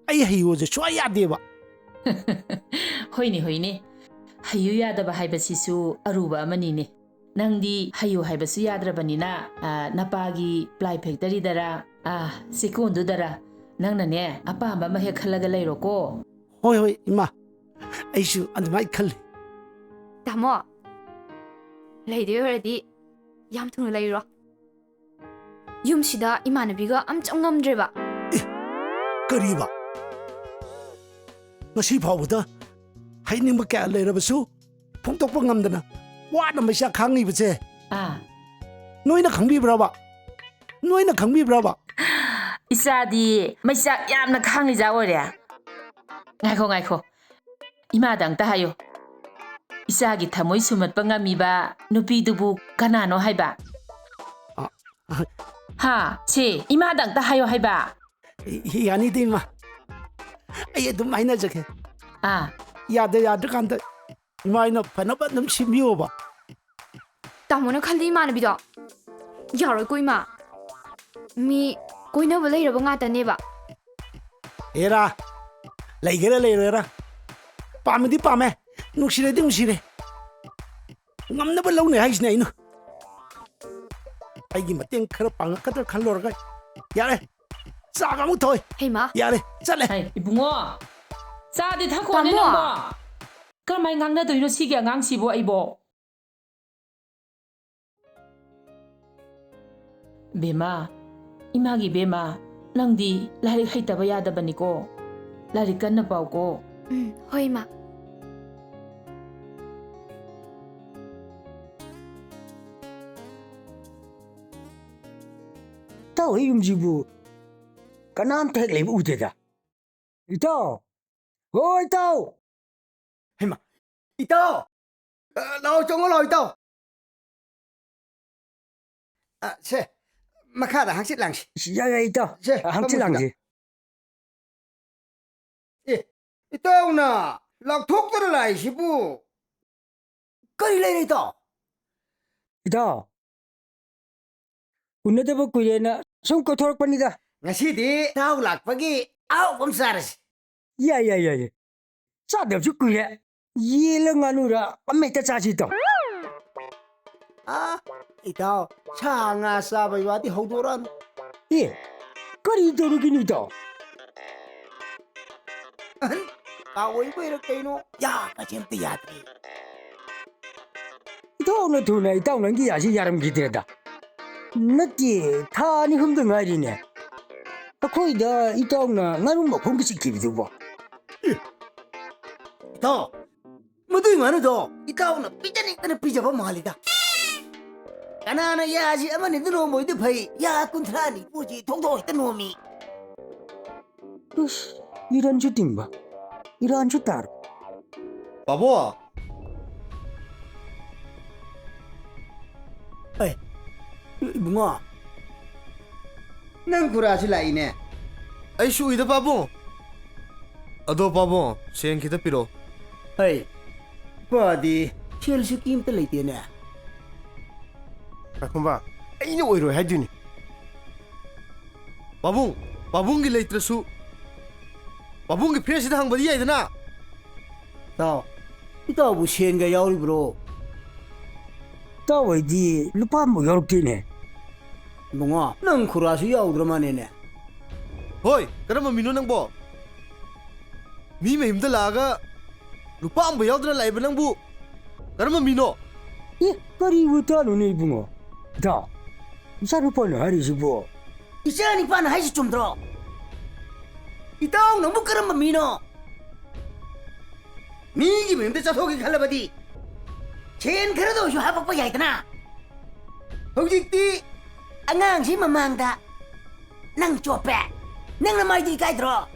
ꯑꯩ ꯍꯩꯌꯨꯁꯦ ꯁꯨꯡꯌꯥ ꯌꯥꯗꯦꯕ꯫ ꯍꯣꯏꯅꯦ, ꯍꯣꯏꯅꯦ꯫ ꯍꯩꯌꯨ ꯌꯥꯗꯕ ꯍꯥꯏꯕꯁꯤꯁꯨ ꯑꯔꯨꯕ ꯑꯃꯅꯤꯅꯦ꯫ ꯅꯪꯗꯤ ꯍꯩꯌꯨ ꯍꯥꯏꯕꯁꯨ ꯌꯥꯗ꯭ꯔꯕꯅꯤꯅ, ꯑ, ꯅꯄꯥꯒꯤ ply factoryꯗꯔ, ꯑ, ꯆꯦꯛꯀꯣꯟꯗꯨꯗꯔ, ꯅꯪꯅꯅꯦ, ꯑꯄꯥꯝꯕ ꯑꯃ ꯍꯦꯛ ꯈꯜꯂꯒ ꯂꯩꯔꯣꯀꯣ꯫ ꯍꯣꯏ, ꯍꯣꯏ, ꯏꯃꯥ꯫ ꯑꯩꯁꯨ ꯑꯗꯨꯃꯥꯏ ꯈꯜꯂꯤ꯫ ꯇꯥꯃꯣ, ꯂꯩꯗꯣꯏ ꯑꯣꯏꯔꯗꯤ ꯌꯥꯝ ꯊꯨꯅ ꯂꯩꯔꯣ꯫ ꯌꯨꯝꯁꯤꯗ ꯏꯃꯥꯟꯅꯕꯤꯒ ꯑꯝꯇ ꯉꯝꯗ꯭ꯔꯦꯕ꯫ ꯑꯦ, ꯀꯔꯤꯕ? ꯉꯁꯤ ꯐꯥꯎꯕꯗ ꯍꯥꯏꯅꯤꯡꯕ ꯀꯌꯥ ꯂꯩꯔꯕꯁꯨ ꯐꯣꯡꯗꯣꯛꯄ ꯉꯝꯗꯅ ꯋꯥꯅ ꯃꯩꯆꯥꯛ ꯈꯥꯡꯉꯤꯕꯁꯦ ꯑꯥ꯫ ꯅꯣꯏꯅ ꯈꯪꯕꯤꯕ꯭ꯔꯕ? ꯅꯣꯏꯅ ꯈꯪꯕꯤꯕ꯭ꯔꯕ? ꯏꯆꯥꯗꯤ ꯃꯩꯆꯥꯛ ꯌꯥꯝꯅ ꯈꯥꯡꯉꯤꯖꯥ ꯑꯣꯏꯔꯦ꯫ ꯉꯥꯏꯈꯣ, ꯉꯥꯏꯈꯣ꯫ ꯏꯃꯥꯗ ꯑꯝꯇ ꯍꯥꯏꯌꯨ꯫ ꯏꯆꯥꯒꯤ ꯊꯃꯣꯏ ꯁꯨꯝꯍꯠꯄ ꯉꯝꯃꯤꯕ ꯅꯨꯄꯤꯗꯨꯕꯨ ꯀꯅꯥꯅꯣ ꯍꯥꯏꯕ? ꯑ, ꯍꯥ, ꯁꯦ, ꯏꯃꯥꯗ ꯑꯝꯇ ꯍꯥꯏꯌꯣ ꯍꯥꯏꯕ꯫ ꯌꯥꯅꯤꯗ, ꯏꯃꯥ꯫ ꯑꯩ ꯑꯗꯨꯝ ꯍꯥꯏꯅꯖꯒꯦ꯫ ꯑꯥ꯫ ꯌꯥꯗ ꯌꯥꯗ꯭ꯔꯀꯥꯟꯗ ꯏꯃꯥ, ꯑꯩꯅ ꯐꯅꯕ ꯑꯗꯨꯝ ꯁꯤꯟꯕꯤꯌꯣꯕ꯫ ꯇꯥꯃꯣꯅ ꯈꯜꯂꯤ ꯏꯃꯥꯟꯅꯕꯤꯗꯣ? ꯌꯥꯔꯣꯏꯀꯣ, ꯏꯃꯥ꯫ ꯃꯤ ꯀꯣꯏꯅꯕ ꯂꯩꯔꯕ ꯉꯥꯛꯇꯅꯦꯕ꯫ ꯑꯦꯔꯥ, ꯂꯩꯒꯦꯔꯥ ꯂꯩꯔꯣꯏꯔꯥ, ꯄꯥꯝꯃꯗꯤ ꯄꯥꯝꯃꯦ, ꯅꯨꯡꯁꯤꯔꯗꯤ ꯅꯨꯡꯁꯤꯔꯦ꯫ ꯉꯝꯅꯕ ꯂꯧꯅꯦ ꯍꯥꯏꯁꯤꯅꯦ ꯑꯩꯅ꯫ ꯑꯩꯒꯤ ꯃꯇꯦꯡ ꯈꯔ ꯄꯥꯡꯉꯛꯀꯗ꯭ꯔꯥ ꯈꯜꯂꯨꯔꯒ, ꯌꯥꯔꯦ, ꯆꯥꯒ ꯑꯃꯨꯛ ꯊꯣꯏ꯫ ꯍꯩꯃꯥ꯫ ꯌꯥꯔꯦ, ꯆꯠꯂꯦ꯫ ꯍꯩ, ꯏꯕꯨꯡꯉꯣ, ꯆꯥꯗꯤ ꯊꯛꯈꯣꯅꯦ ꯇꯥꯃꯣ꯫ ꯅꯪꯕꯣ꯫ ꯀꯔꯝꯍꯥꯏꯅ ꯉꯥꯡꯅꯗꯣꯏꯅꯣ ꯁꯤꯒꯤ ꯑꯉꯥꯡꯁꯤꯕꯨ ꯑꯩꯕꯣ? ꯕꯦꯝꯃ, ꯏꯃꯥꯒꯤ ꯕꯦꯝꯃ, ꯅꯪꯗꯤ ꯂꯥꯏꯔꯤꯛ ꯍꯩꯇꯕ ꯌꯥꯗꯕꯅꯤꯀꯣ꯫ ꯂꯥꯏꯔꯤꯛ ꯀꯟꯅ ꯄꯥꯎꯀꯣ꯫ ꯎꯝ, ꯍꯣꯏ, ꯏꯃꯥ꯫ ꯏꯇꯥꯎ, ꯑꯩ ꯌꯨꯝꯁꯤꯕꯨ ꯀꯅꯥꯝꯇ ꯍꯦꯛ ꯂꯩꯕ ꯎꯗꯦꯗ꯫ ꯏꯇꯥꯎ! ꯍꯣ, ꯏꯇꯥꯎ! ꯍꯩꯃꯥ! ꯏꯇꯥꯎ! ꯑ, ꯂꯥꯛꯑꯣ, ꯆꯪꯉꯣ ꯂꯥꯛꯑꯣ, ꯏꯇꯥꯎ꯫ ꯑ, ꯁꯦ, ꯃꯈꯥꯗ ꯍꯪꯆꯤꯠ ꯂꯥꯡꯁꯤ꯫ ꯌꯥꯏ, ꯌꯥꯏ, ꯏꯇꯥꯎ꯫ ꯁꯦ, ꯍꯪꯆꯤꯠ ꯐꯝꯃꯨꯁꯤꯗ꯫ ꯂꯥꯡꯁꯤ꯫ ꯑꯦ, ꯏꯇꯥꯎꯅ ꯂꯥꯎꯊꯣꯛꯇꯅ ꯂꯥꯛꯏꯁꯤꯕꯨ? ꯀꯔꯤ ꯂꯩꯔꯦ, ꯏꯇꯥꯎ? ꯏꯇꯥꯎ, ꯎꯅꯗꯕ ꯀꯨꯏꯔꯦꯅ ꯁꯨꯝ ꯀꯣꯏꯊꯣꯔꯛꯄꯅꯤꯗ꯫ ꯉꯁꯤꯗꯤ ꯏꯇꯥꯎ ꯂꯥꯛꯄꯒꯤ ꯑꯍꯥꯎꯕ ꯑꯃ ꯆꯥꯔꯁꯤ꯫ ꯌꯥꯏ, ꯌꯥꯏ, ꯌꯥꯏ, ꯌꯥꯏ꯫ ꯆꯥꯗꯕꯁꯨ ꯀꯨꯏꯔꯦ꯫ ꯌꯦꯜꯂ ꯉꯥꯅꯨꯔ ꯑꯃ ꯍꯦꯛꯇ ꯆꯥꯁꯤ, ꯏꯇꯥꯎ꯫ ꯑꯥ, ꯏꯇꯥꯎ, ꯁꯥ ꯉꯥ ꯆꯥꯕꯒꯤ ꯋꯥꯗꯤ ꯍꯧꯗꯣꯔꯛꯑꯅꯨ꯫ ꯑꯦ, ꯀꯔꯤ ꯇꯧꯔꯒꯦꯅꯦ, ꯏꯇꯥꯎ? ꯑꯍꯟ, ꯀꯥ ꯑꯣꯏꯕꯩꯔ ꯀꯩꯅꯣ, ꯌꯥꯒꯁꯦ ꯑꯝꯇ ꯌꯥꯗ꯭ꯔꯦ꯫ ꯏꯇꯥꯎꯅ ꯊꯨꯅ ꯏꯇꯥꯎ ꯅꯪꯒꯤ ꯌꯥꯁꯤ ꯌꯥꯔꯝꯈꯤꯗ꯭ꯔꯦꯗ꯫ ꯅꯠꯇꯦ, ꯊꯥ ꯑꯅꯤ ꯑꯍꯨꯝꯗ ꯉꯥꯏꯔꯤꯅꯦ꯫ ꯑꯩꯈꯣꯏꯗ ꯏꯇꯥꯎꯅ ꯉꯥꯅꯨ ꯃꯈꯣꯡꯒ ꯆꯤꯛꯈꯤꯕꯗꯨꯕꯣ? ꯑꯦ, ꯏꯇꯥꯎ, ꯃꯗꯨꯏ ꯉꯥꯅꯨꯗꯣ ꯏꯇꯥꯎꯅ ꯄꯤꯖꯅꯤꯡꯗꯅ ꯄꯤꯖꯕ ꯃꯥꯜꯂꯤꯗ꯫ ꯀꯅꯥꯅ ꯌꯥꯁꯤ ꯑꯃꯅꯤꯗ ꯅꯣꯝꯕꯣꯏꯗꯤ ꯐꯩ, ꯌꯥ ꯀꯨꯟꯊ꯭ꯔꯥ ꯅꯤꯐꯨꯁꯤ ꯊꯣꯡ ꯊꯣꯡ ꯍꯦꯛꯇ ꯅꯣꯝꯃꯤ꯫ ꯏꯁ, ꯏꯔꯟꯁꯨ ꯇꯤꯡꯕ, ꯏꯔꯥꯟꯁꯨ ꯇꯥꯔꯣ꯫ ꯄꯥꯕꯣ! ꯑꯦ, ꯏꯕꯨꯡꯉꯣ꯫ ꯅꯪ ꯈꯨꯔꯥꯁꯨ ꯂꯥꯛꯏꯅꯦ꯫ ꯑꯩꯁꯨ ꯎꯏꯗ, ꯄꯥꯕꯨꯡ꯫ ꯑꯗꯣ, ꯄꯥꯕꯨꯡ, ꯁꯦꯟ ꯈꯤꯇ ꯄꯤꯔꯛꯑꯣ꯫ ꯍꯩ, ꯏꯄꯥꯗꯤ ꯁꯦꯜꯁꯤ ꯀꯤꯝꯇ ꯂꯩꯇꯦꯅꯦ꯫ ꯄꯥꯈꯣꯝꯕ, ꯑꯩꯅ ꯑꯣꯏꯔꯣꯏ ꯍꯥꯏꯗꯣꯏꯅꯤ꯫ ꯄꯥꯕꯨꯡ, ꯄꯥꯕꯨꯡꯒꯤ ꯂꯩꯇ꯭ꯔꯁꯨ, ꯄꯥꯕꯨꯡꯒꯤ ꯐ꯭ꯔꯦꯟꯁꯤꯗ ꯍꯪꯕꯗꯤ ꯌꯥꯏꯗꯅ꯫ ꯇꯥꯎ, ꯏꯇꯥꯎꯕꯨ ꯁꯦꯟꯒ ꯌꯥꯎꯔꯤꯕ꯭ꯔꯣ? ꯏꯇꯥꯎ ꯑꯩꯗꯤ ꯂꯨꯄꯥ ꯑꯃꯐꯥꯎ ꯌꯥꯎꯔꯛꯇꯦꯅꯦ꯫ ꯏꯕꯨꯡꯉꯣ, ꯅꯪ ꯈꯨꯔꯥꯁꯨ ꯌꯥꯎꯗ꯭ꯔ ꯃꯥꯅꯦꯅꯦ꯫ ꯍꯣꯏ, ꯀꯔꯝꯕ ꯃꯤꯅꯣ ꯅꯪꯕꯣ? ꯃꯤ ꯃꯌꯨꯝꯗ ꯂꯥꯛꯑꯒ ꯂꯨꯄꯥ ꯑꯃꯐꯥꯎ ꯌꯥꯎꯗꯅ ꯂꯥꯛꯏꯕ ꯅꯪꯕꯨ ꯀꯔꯝꯕ ꯃꯤꯅꯣ? ꯑꯦ, ꯀꯔꯤ ꯋꯥꯇꯥꯅꯣꯅꯦ ꯏꯕꯨꯡꯉꯣ? ꯏꯇꯥꯎ, ꯏꯆꯥꯅꯨꯄꯥꯅ ꯍꯥꯏꯔꯤꯁꯤꯕꯣ? ꯏꯆꯥ ꯅꯤꯄꯥꯅ ꯍꯥꯏꯁꯤ ꯆꯨꯝꯗ꯭ꯔꯣ? ꯏꯇꯥꯎ ꯅꯪꯕꯨ ꯀꯔꯝꯕ ꯃꯤꯅꯣ? ꯃꯤꯒꯤ ꯃꯌꯨꯝꯗ ꯆꯠꯊꯣꯛꯀꯦ ꯈꯜꯂꯕꯗꯤ ꯁꯦꯟ ꯈꯔꯗ ꯑꯣꯏꯁꯨ ꯍꯥꯄꯛꯄ ꯌꯥꯏꯗꯅ꯫ ꯍꯧꯖꯤꯛꯇꯤ ꯑꯉꯥꯡꯁꯤ ꯃꯃꯥꯡꯗ ꯅꯪ ꯆꯣꯞꯄꯦ꯫ ꯅꯪ ꯅꯃꯥꯏꯗꯨ ꯏꯀꯥꯏꯗ꯭ꯔꯣ?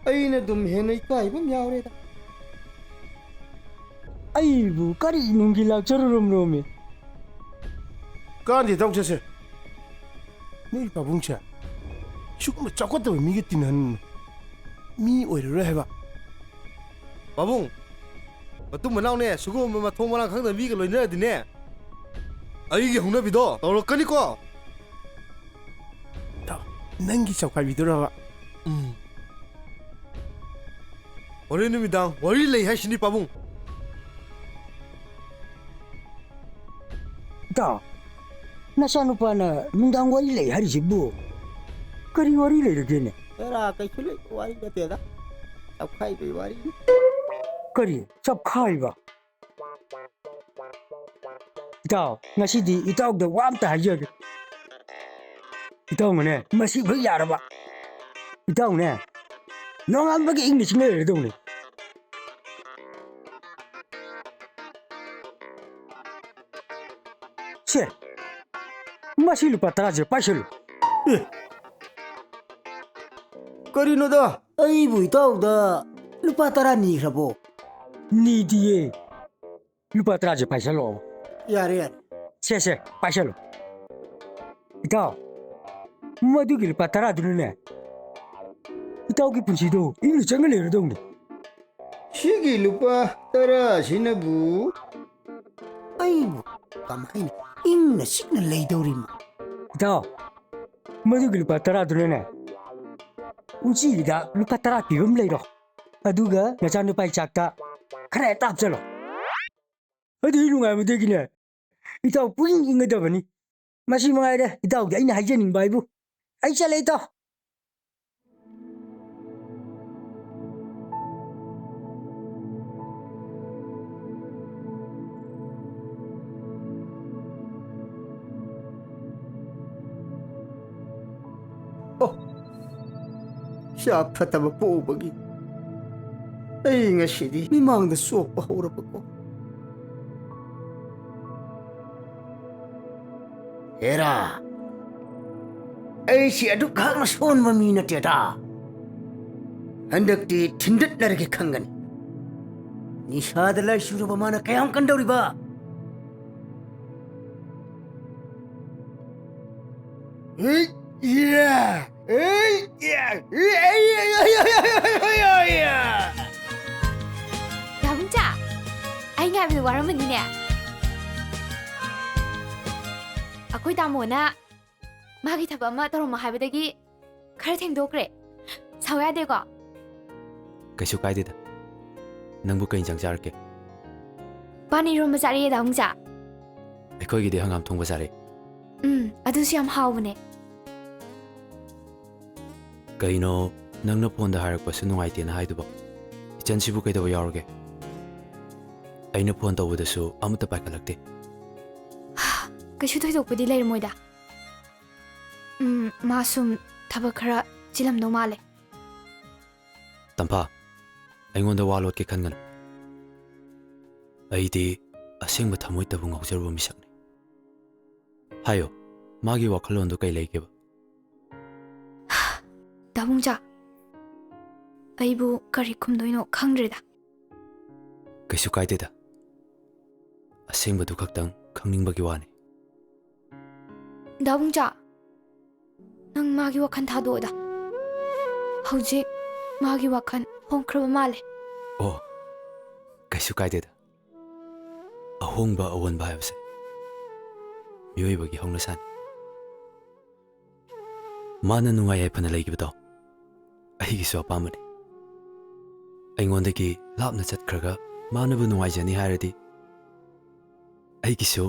ꯑꯩꯅ ꯑꯗꯨꯝ ꯍꯦꯟꯅ ꯏꯀꯥꯏꯕ ꯑꯃ ꯌꯥꯎꯔꯦꯗ꯫ ꯑꯩꯕꯨ ꯀꯔꯤ ꯅꯨꯡꯒꯤ ꯂꯥꯛꯆꯔꯨꯔꯝꯅꯣꯃꯤ? ꯀꯥꯟꯗꯦ, ꯇꯧ ꯆꯠꯁꯦ꯫ ꯅꯣꯏ ꯄꯥꯕꯨꯡꯁꯦ ꯁꯤꯒꯨꯝꯕ ꯆꯥꯎꯈꯠꯇꯕ ꯃꯤꯒ ꯇꯤꯟꯅꯍꯟꯅꯨ꯫ ꯃꯤ ꯑꯣꯏꯔꯔꯣꯏ ꯍꯥꯏꯕ꯫ ꯄꯥꯕꯨꯡ, ꯃꯇꯨꯡ ꯃꯅꯥꯎꯅꯦ, ꯁꯤꯒꯨꯝꯕ ꯃꯊꯣꯡ ꯃꯔꯥꯡ ꯈꯪꯗꯕ ꯃꯤꯒ ꯂꯣꯏꯅꯔꯗꯤꯅꯦ, ꯑꯩꯒꯤ ꯍꯧꯅꯕꯤꯗꯣ ꯇꯧꯔꯛꯀꯅꯤꯀꯣ꯫ ꯏꯇꯥꯎ, ꯅꯪꯒꯤ ꯆꯧꯈꯥꯏꯕꯤꯗꯨꯔꯕ? ꯎꯝ꯫ ꯍꯣꯔꯦꯟ ꯅꯨꯃꯤꯗꯥꯡ ꯋꯥꯔꯤ ꯂꯩ ꯍꯥꯏꯁꯤꯅꯤ, ꯄꯥꯕꯨꯡ꯫ ꯏꯇꯥꯎ, ꯅꯆꯥꯅꯨꯄꯥꯅ ꯅꯨꯡꯗꯥꯡ ꯋꯥꯔꯤ ꯂꯩ ꯍꯥꯏꯔꯤꯁꯤꯕꯨ ꯀꯔꯤ ꯋꯥꯔꯤ ꯂꯩꯔꯒꯦꯅꯦ? ꯍꯦꯔꯥ, ꯀꯩꯁꯨ ꯂꯩꯕ ꯋꯥꯔꯤ ꯅꯠꯇꯦꯗ꯫ ꯆꯞꯈꯥꯏꯕꯩ ꯋꯥꯔꯤꯅꯤ꯫ ꯀꯔꯤ? ꯆꯞꯈꯥꯏꯕ? ꯏꯇꯥꯎ, ꯉꯁꯤꯗꯤ ꯏꯇꯥꯎꯗ ꯋꯥ ꯑꯝꯇ ꯍꯥꯏꯖꯒꯦ꯫ ꯏꯇꯥꯎꯅꯅꯦ, ꯃꯁꯤ ꯈꯛ ꯌꯥꯔꯕ? ꯏꯇꯥꯎꯅꯦ, ꯅꯣꯡꯉꯥꯟꯕꯒꯤ ꯏꯪꯅ ꯆꯤꯛꯅ ꯂꯩꯔꯗꯧꯅꯤ꯫ ꯁꯦ, ꯃꯁꯤ ꯂꯨꯄꯥ ꯇꯔꯥꯁꯦ ꯄꯥꯏꯁꯜꯂꯨ꯫ ꯑꯦ, ꯀꯔꯤꯅꯣꯗ? ꯑꯩꯕꯨ ꯏꯇꯥꯎꯗ ꯂꯨꯄꯥ ꯇꯔꯥ ꯅꯤꯈ꯭ꯔꯕꯣ? ꯅꯤꯗꯤꯌꯦ꯫ ꯂꯨꯄꯥ ꯇꯔꯥꯁꯦ ꯄꯥꯏꯁꯜꯂꯣ꯫ ꯌꯥꯔꯦ, ꯌꯥꯔꯦ꯫ ꯁꯦ, ꯁꯦ, ꯄꯥꯏꯁꯜꯂꯣ꯫ ꯏꯇꯥꯎ, ꯃꯗꯨꯒꯤ ꯂꯨꯄꯥ ꯇꯔꯥꯗꯨꯅꯅꯦ, ꯏꯇꯥꯎꯒꯤ ꯄꯨꯟꯁꯤꯗꯣ ꯏꯪꯅ ꯆꯪꯅ ꯂꯩꯔꯗꯧꯅꯤ꯫ ꯁꯤꯒꯤ ꯂꯨꯄꯥ ꯇꯔꯥꯁꯤꯅꯕꯨ ꯑꯩꯕꯨ ꯀꯃꯥꯏꯅ ꯏꯪꯅ ꯆꯤꯛꯅ ꯂꯩꯗꯧꯔꯤꯃꯣ? ꯏꯇꯥꯎ, ꯃꯗꯨꯒꯤ ꯂꯨꯄꯥ ꯇꯔꯥꯗꯨꯅꯅꯦ, ꯎꯆꯤꯒꯤꯗ ꯂꯨꯄꯥ ꯇꯔꯥ ꯄꯤꯕ ꯑꯃ ꯂꯩꯔꯣ꯫ ꯑꯗꯨꯒ ꯅꯆꯥꯅꯨꯄꯥꯒꯤ ꯆꯥꯛꯇ ꯈꯔ ꯍꯦꯛꯇ ꯍꯥꯞꯆꯜꯂꯣ꯫ ꯑꯗꯨꯒꯤ ꯅꯨꯡꯉꯥꯏꯕꯗꯒꯤꯅꯦ, ꯏꯇꯥꯎ ꯄꯨꯛꯏꯪ ꯏꯪꯒꯗꯕꯅꯤ꯫ ꯃꯁꯤ ꯃꯉꯥꯏꯔꯦ ꯏꯇꯥꯎꯒꯤ ꯑꯩꯅ ꯍꯥꯏꯖꯅꯤꯡꯕ ꯍꯥꯏꯕꯨ꯫ ꯑꯩ ꯆꯠꯂꯦ ꯏꯇꯥꯎ꯫ ꯑꯣ, ꯏꯆꯥ ꯐꯠꯇꯕ ꯄꯣꯛꯎꯕꯒꯤ ꯑꯩ ꯉꯁꯤꯗꯤ ꯃꯤꯃꯥꯡꯗ ꯆꯣꯞꯄ ꯍꯧꯔꯕꯀꯣ꯫ ꯍꯦꯔꯥ, ꯑꯩꯁꯤ ꯑꯗꯨꯛ ꯈꯥꯛꯅ ꯁꯣꯟꯕ ꯃꯤ ꯅꯠꯇꯦꯗ꯫ ꯍꯟꯗꯛꯇꯤ ꯊꯤꯟꯗꯠꯅꯔꯒꯦ ꯈꯪꯒꯅꯤ꯫ ꯅꯤꯁꯥꯗ ꯂꯥꯏꯆꯨꯔꯕ ꯃꯥꯅ ꯀꯌꯥꯝ ꯀꯟꯗꯧꯔꯤꯕ? ꯍꯩ, ꯌꯥ, ꯍꯩ, ꯗꯥꯕꯨꯡꯆꯥ, ꯑꯩ ꯉꯥꯏꯕꯗ ꯋꯥꯔꯝꯃꯅꯤꯅꯦ꯫ ꯑꯩꯈꯣꯏ ꯇꯥꯃꯣꯅ ꯃꯥꯒꯤ ꯊꯕꯛ ꯑꯃ ꯇꯧꯔꯝꯃꯣ ꯍꯥꯏꯕꯗꯒꯤ ꯈꯔ ꯊꯦꯡꯗꯣꯛꯈ꯭ꯔꯦ꯫ ꯁꯥꯎ ꯌꯥꯗꯦꯀꯣ? ꯀꯩꯁꯨ ꯀꯥꯏꯗꯦꯗ꯫ ꯅꯪꯕꯨ ꯀꯩ ꯏꯟꯁꯥꯡ ꯆꯥꯔꯛꯀꯦ? ꯄꯥꯟ ꯏꯔꯣꯝꯕ ꯆꯥꯔꯛꯑꯦ, ꯗꯥꯕꯨꯡꯆꯥ꯫ ꯑꯩꯈꯣꯏꯒꯤꯗꯤ ꯍꯪꯒꯥꯝ ꯊꯣꯡꯕ ꯆꯥꯔꯛꯑꯦ꯫ ꯎꯝ, ꯑꯗꯨꯁꯨ ꯌꯥꯝ ꯍꯥꯎꯕꯅꯦ꯫ ꯀꯩꯅꯣ, ꯅꯪꯅ ꯐꯣꯟꯗ ꯍꯥꯏꯔꯛꯄꯁꯨ ꯅꯨꯡꯉꯥꯏꯇꯦꯅ ꯍꯥꯏꯗꯨꯕꯣ? ꯏꯆꯟꯁꯤꯕꯨ ꯀꯩꯗꯧꯕ ꯌꯥꯎꯔꯒꯦ? ꯑꯩꯅ ꯐꯣꯟ ꯇꯧꯕꯗꯁꯨ ꯑꯃꯠꯇ ꯄꯥꯏꯈꯠꯂꯛꯇꯦ꯫ ꯀꯩꯁꯨ ꯊꯣꯏꯗꯣꯛꯄꯗꯤ ꯂꯩꯔꯝꯃꯣꯏꯗ꯫ ꯎꯝ, ꯃꯥ ꯁꯨꯝ ꯊꯕꯛ ꯈꯔ ꯆꯤꯜꯂꯝꯗꯧ ꯃꯥꯜꯂꯦ꯫ ꯇꯝꯐꯥ, ꯑꯩꯉꯣꯟꯗ ꯋꯥ ꯂꯣꯠꯀꯦ ꯈꯟꯒꯅꯨ꯫ ꯑꯩꯗꯤ ꯑꯁꯦꯡꯕ ꯊꯃꯣꯏꯇꯕꯨ ꯉꯥꯎꯖꯔꯨꯕ ꯃꯤꯁꯛꯅꯤ꯫ ꯍꯥꯏꯌꯣ, ꯃꯥꯒꯤ ꯋꯥꯈꯜꯂꯣꯟꯗꯨ ꯀꯩ ꯂꯩꯒꯦꯕ? ꯗꯥꯕꯨꯡꯆꯥ, ꯑꯩꯕꯨ ꯀꯔꯤ ꯈꯨꯝꯗꯣꯏꯅꯣ ꯈꯪꯗ꯭ꯔꯦꯗ꯫ ꯀꯩꯁꯨ ꯀꯥꯏꯗꯦꯗ꯫ ꯑꯁꯦꯡꯕꯗꯨ ꯈꯛꯇꯪ ꯈꯪꯅꯤꯡꯕꯒꯤ ꯋꯥꯅꯤ꯫ ꯗꯥꯕꯨꯡꯆꯥ, ꯅꯪ ꯃꯥꯒꯤ ꯋꯥꯈꯜ ꯊꯥꯗꯣꯛꯑꯣꯗ꯫ ꯍꯧꯖꯤꯛ ꯃꯥꯒꯤ ꯋꯥꯈꯜ ꯍꯣꯡꯈ꯭ꯔꯕ ꯃꯥꯜꯂꯦ꯫ ꯑꯣ, ꯀꯩꯁꯨ ꯀꯥꯏꯗꯦꯗ꯫ ꯑꯍꯣꯡꯕ ꯑꯑꯣꯟꯕ ꯍꯥꯏꯕꯁꯦ ꯃꯤꯑꯣꯏꯕꯒꯤ ꯍꯧꯅꯁꯥꯅꯤ꯫ ꯃꯥꯅ ꯅꯨꯡꯉꯥꯏ ꯌꯥꯏꯐꯅ ꯂꯩꯈꯤꯕꯗꯣ ꯑꯩꯒꯤꯁꯨ ꯑꯄꯥꯝꯕꯅꯤ꯫ ꯑꯩꯉꯣꯟꯗꯒꯤ ꯂꯥꯞꯅ ꯆꯠꯈ꯭ꯔꯒ ꯃꯥꯅꯕꯨ ꯅꯨꯡꯉꯥꯏꯖꯅꯤ ꯍꯥꯏꯔꯗꯤ ꯑꯩꯒꯤꯁꯨ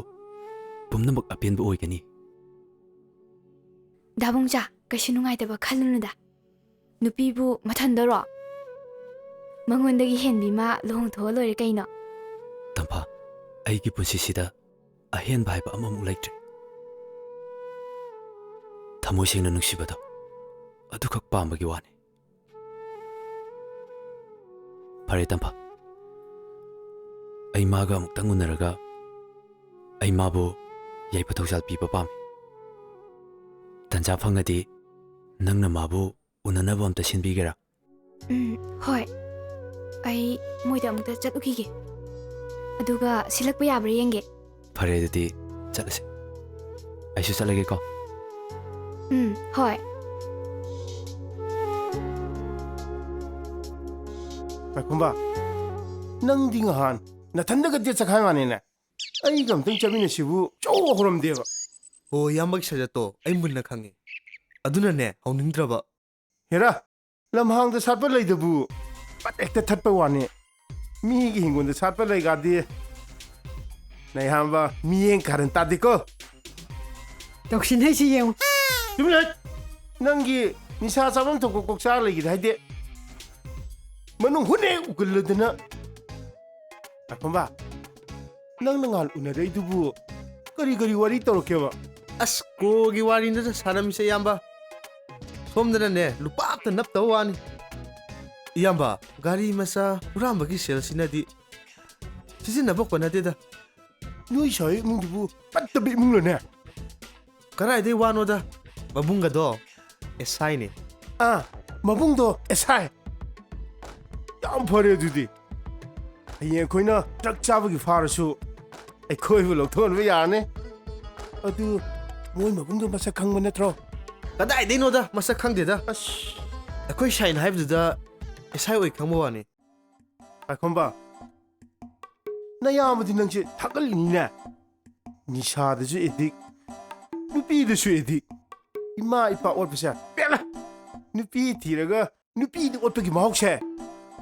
ꯄꯨꯝꯅꯃꯛ ꯑꯄꯦꯟꯕ ꯑꯣꯏꯒꯅꯤ꯫ ꯗꯥꯕꯨꯡꯆꯥ, ꯀꯩꯁꯨ ꯅꯨꯡꯉꯥꯏꯇꯕ ꯈꯜꯂꯨꯅꯨꯗ꯫ ꯅꯨꯄꯤꯕꯨ ꯃꯊꯟꯗꯔꯣ? ꯃꯉꯣꯟꯗꯒꯤ ꯍꯦꯟꯕꯤ ꯑꯃ ꯂꯨꯍꯣꯡꯊꯣꯛꯑ ꯂꯣꯏꯔꯦ ꯀꯩꯅꯣ꯫ ꯇꯝꯐꯥ, ꯑꯩꯒꯤ ꯄꯨꯟꯁꯤꯁꯤꯗ ꯑꯍꯦꯟꯕ ꯍꯥꯏꯕ ꯑꯃꯃꯨꯛ ꯂꯩꯇ꯭ꯔꯦ꯫ ꯊꯃꯣꯏ ꯁꯦꯡꯅ ꯅꯨꯡꯁꯤꯕꯗꯣ ꯑꯗꯨꯈꯛ ꯄꯥꯝꯕꯒꯤ ꯋꯥꯅꯤ꯫ ꯐꯔꯦ ꯇꯝꯐꯥ, ꯑꯩ ꯃꯥꯒ ꯑꯃꯨꯛꯇꯪ ꯎꯅꯔꯒ ꯑꯩ ꯃꯥꯕꯨ ꯌꯥꯏꯐ ꯊꯧꯖꯥꯜ ꯄꯤꯕ ꯄꯥꯝꯃꯤ꯫ ꯇꯟꯖꯥ ꯐꯪꯉꯗꯤ ꯅꯪꯅ ꯃꯥꯕꯨ ꯎꯅꯅꯕ ꯑꯝꯇ ꯁꯤꯟꯕꯤꯒꯦꯔꯥ? ꯎꯝ, ꯍꯣꯏ꯫ ꯑꯩ ꯃꯣꯏꯗ ꯑꯃꯨꯛꯇ ꯆꯠꯂꯨꯈꯤꯒꯦ꯫ ꯑꯗꯨꯒ ꯁꯤꯜꯂꯛꯄ ꯌꯥꯕ꯭ꯔꯥ ꯌꯦꯡꯒꯦ꯫ ꯐꯔꯦ, ꯑꯗꯨꯗꯤ ꯆꯠꯂꯁꯦ꯫ ꯑꯩꯁꯨ ꯆꯠꯂꯒꯦꯀꯣ꯫ ꯎꯝ, ꯍꯣꯏ꯫ ꯄꯥꯏꯈꯣꯝꯕ, ꯅꯪꯗꯤ ꯉꯍꯥꯟ ꯅꯊꯟꯗꯒ date ꯆꯠꯈꯥꯏ ꯃꯥꯅꯤꯅꯦ꯫ ꯑꯩꯒ ꯑꯝꯇꯪ ꯆꯠꯃꯤꯟꯅꯁꯤꯕꯨ ꯆꯧ ꯍꯧꯔꯝꯗꯦꯕ꯫ ꯑꯣ, ꯏꯌꯥꯝꯕꯒꯤ ꯁꯖꯠꯇꯣ ꯑꯩ ꯃꯨꯟꯅ ꯈꯪꯉꯤ꯫ ꯑꯗꯨꯅꯅꯦ ꯍꯧꯅꯤꯡꯗ꯭ꯔꯕ꯫ ꯍꯦꯔꯥ, ꯂꯝꯍꯥꯡꯗ ꯁꯥꯠꯄ ꯂꯩꯗꯕꯨ ꯄꯠ ꯍꯦꯛꯇ ꯊꯠꯄ ꯋꯥꯅꯤ꯫ ꯃꯤꯒꯤ ꯍꯤꯡꯒꯣꯜꯗ ꯁꯥꯠꯄ ꯂꯩꯒꯥꯗꯤ ꯅꯌꯥꯝꯕ ꯃꯤꯠꯌꯦꯡ ꯀꯥꯔꯟ ꯇꯥꯗꯦꯀꯣ꯫ ꯇꯧꯁꯤꯟꯅꯩꯁꯤ ꯌꯦꯡꯉꯨ꯫ ꯇꯨꯃꯤꯟ ꯂꯩ꯫ ꯅꯪꯒꯤ ꯅꯤꯁꯥ ꯆꯥꯐꯝ ꯊꯣꯛꯄ ꯀꯣꯛ ꯆꯥꯔ ꯂꯩꯈꯤꯗ ꯍꯥꯏꯗꯤ ꯃꯅꯨꯡ ꯍꯨꯠꯅ ꯍꯦꯛ ꯎꯒꯜꯂꯗꯅ꯫ ꯄꯥꯏꯈꯣꯝꯕ, ꯅꯪꯅ ꯉꯍꯥꯟ ꯎꯅꯔꯛꯏꯗꯨꯕꯨ ꯀꯔꯤ ꯀꯔꯤ ꯋꯥꯔꯤ ꯇꯧꯔꯛꯀꯦꯕ? ꯑꯁ, ꯀꯣꯜꯒꯤ ꯋꯥꯔꯤꯅꯤꯗ ꯁꯥꯔꯝꯃꯤꯁꯦ, ꯏꯌꯥꯝꯕ꯫ ꯁꯣꯝꯗꯅꯅꯦ ꯂꯨꯄꯥ ꯑꯝꯇ ꯅꯞꯇꯕ ꯋꯥꯅꯤ꯫ ꯏꯌꯥꯝꯕ, ꯒꯥꯔꯤ ꯃꯆꯥ ꯍꯨꯔꯥꯟꯕꯒꯤ ꯁꯦꯜꯁꯤꯅꯗꯤ ꯁꯤꯖꯤꯟꯅꯕ ꯀꯣꯟꯅꯗꯦꯗ꯫ ꯅꯣꯏ ꯁꯥꯏ ꯏꯃꯨꯡꯗꯨꯕꯨ ꯐꯠꯇꯕ ꯏꯃꯨꯡꯂꯅꯦ? ꯀꯗꯥꯏꯗꯩ ꯋꯥꯅꯣꯗ, ꯃꯕꯨꯡꯒꯗꯣ ꯑꯦꯁ ꯑꯥꯏꯅꯦ꯫ ꯑꯥ, ꯃꯕꯨꯡꯗꯣ ꯑꯦꯁ ꯑꯥꯏ꯫ ꯌꯥꯝ ꯐꯔꯦ ꯑꯗꯨꯗꯤ꯫ ꯍꯌꯦꯡ ꯑꯩꯈꯣꯏꯅ ꯗ꯭ꯔꯒ ꯆꯥꯕꯒꯤ ꯐꯥꯔꯁꯨ ꯑꯩꯈꯣꯏꯕꯨ ꯂꯧꯊꯣꯛꯍꯟꯕ ꯌꯥꯔꯅꯤ꯫ ꯑꯗꯨ ꯃꯣꯏ ꯃꯕꯨꯡꯗꯣ ꯃꯁꯛ ꯈꯪꯕ ꯅꯠꯇ꯭ꯔꯣ? ꯀꯗꯥꯏꯗꯩꯅꯣꯗ, ꯃꯁꯛ ꯈꯪꯗꯦꯗ꯫ ꯑꯁ꯫ ꯑꯩꯈꯣꯏ ꯁꯥꯏꯅ ꯍꯥꯏꯕꯗꯨꯗ ꯑꯦꯁ ꯑꯥꯏ ꯑꯣꯏ ꯈꯪꯕ ꯋꯥꯅꯤ꯫ ꯄꯥꯏꯈꯣꯝꯕ, ꯅꯌꯥꯝꯕꯗꯤ ꯅꯪꯁꯦ ꯊꯥꯒꯠꯂꯤꯅꯤꯅꯦ꯫ ꯅꯤꯁꯥꯗꯁꯨ addict, ꯅꯨꯄꯤꯗꯁꯨ addict꯫ ꯏꯃꯥ ꯏꯄꯥ ꯑꯣꯠꯄꯁꯦ ꯄꯦꯜꯂꯦ꯫ ꯅꯨꯄꯤ ꯊꯤꯔꯒ ꯅꯨꯄꯤꯗ ꯑꯣꯠꯄꯒꯤ ꯃꯍꯥꯎꯁꯦ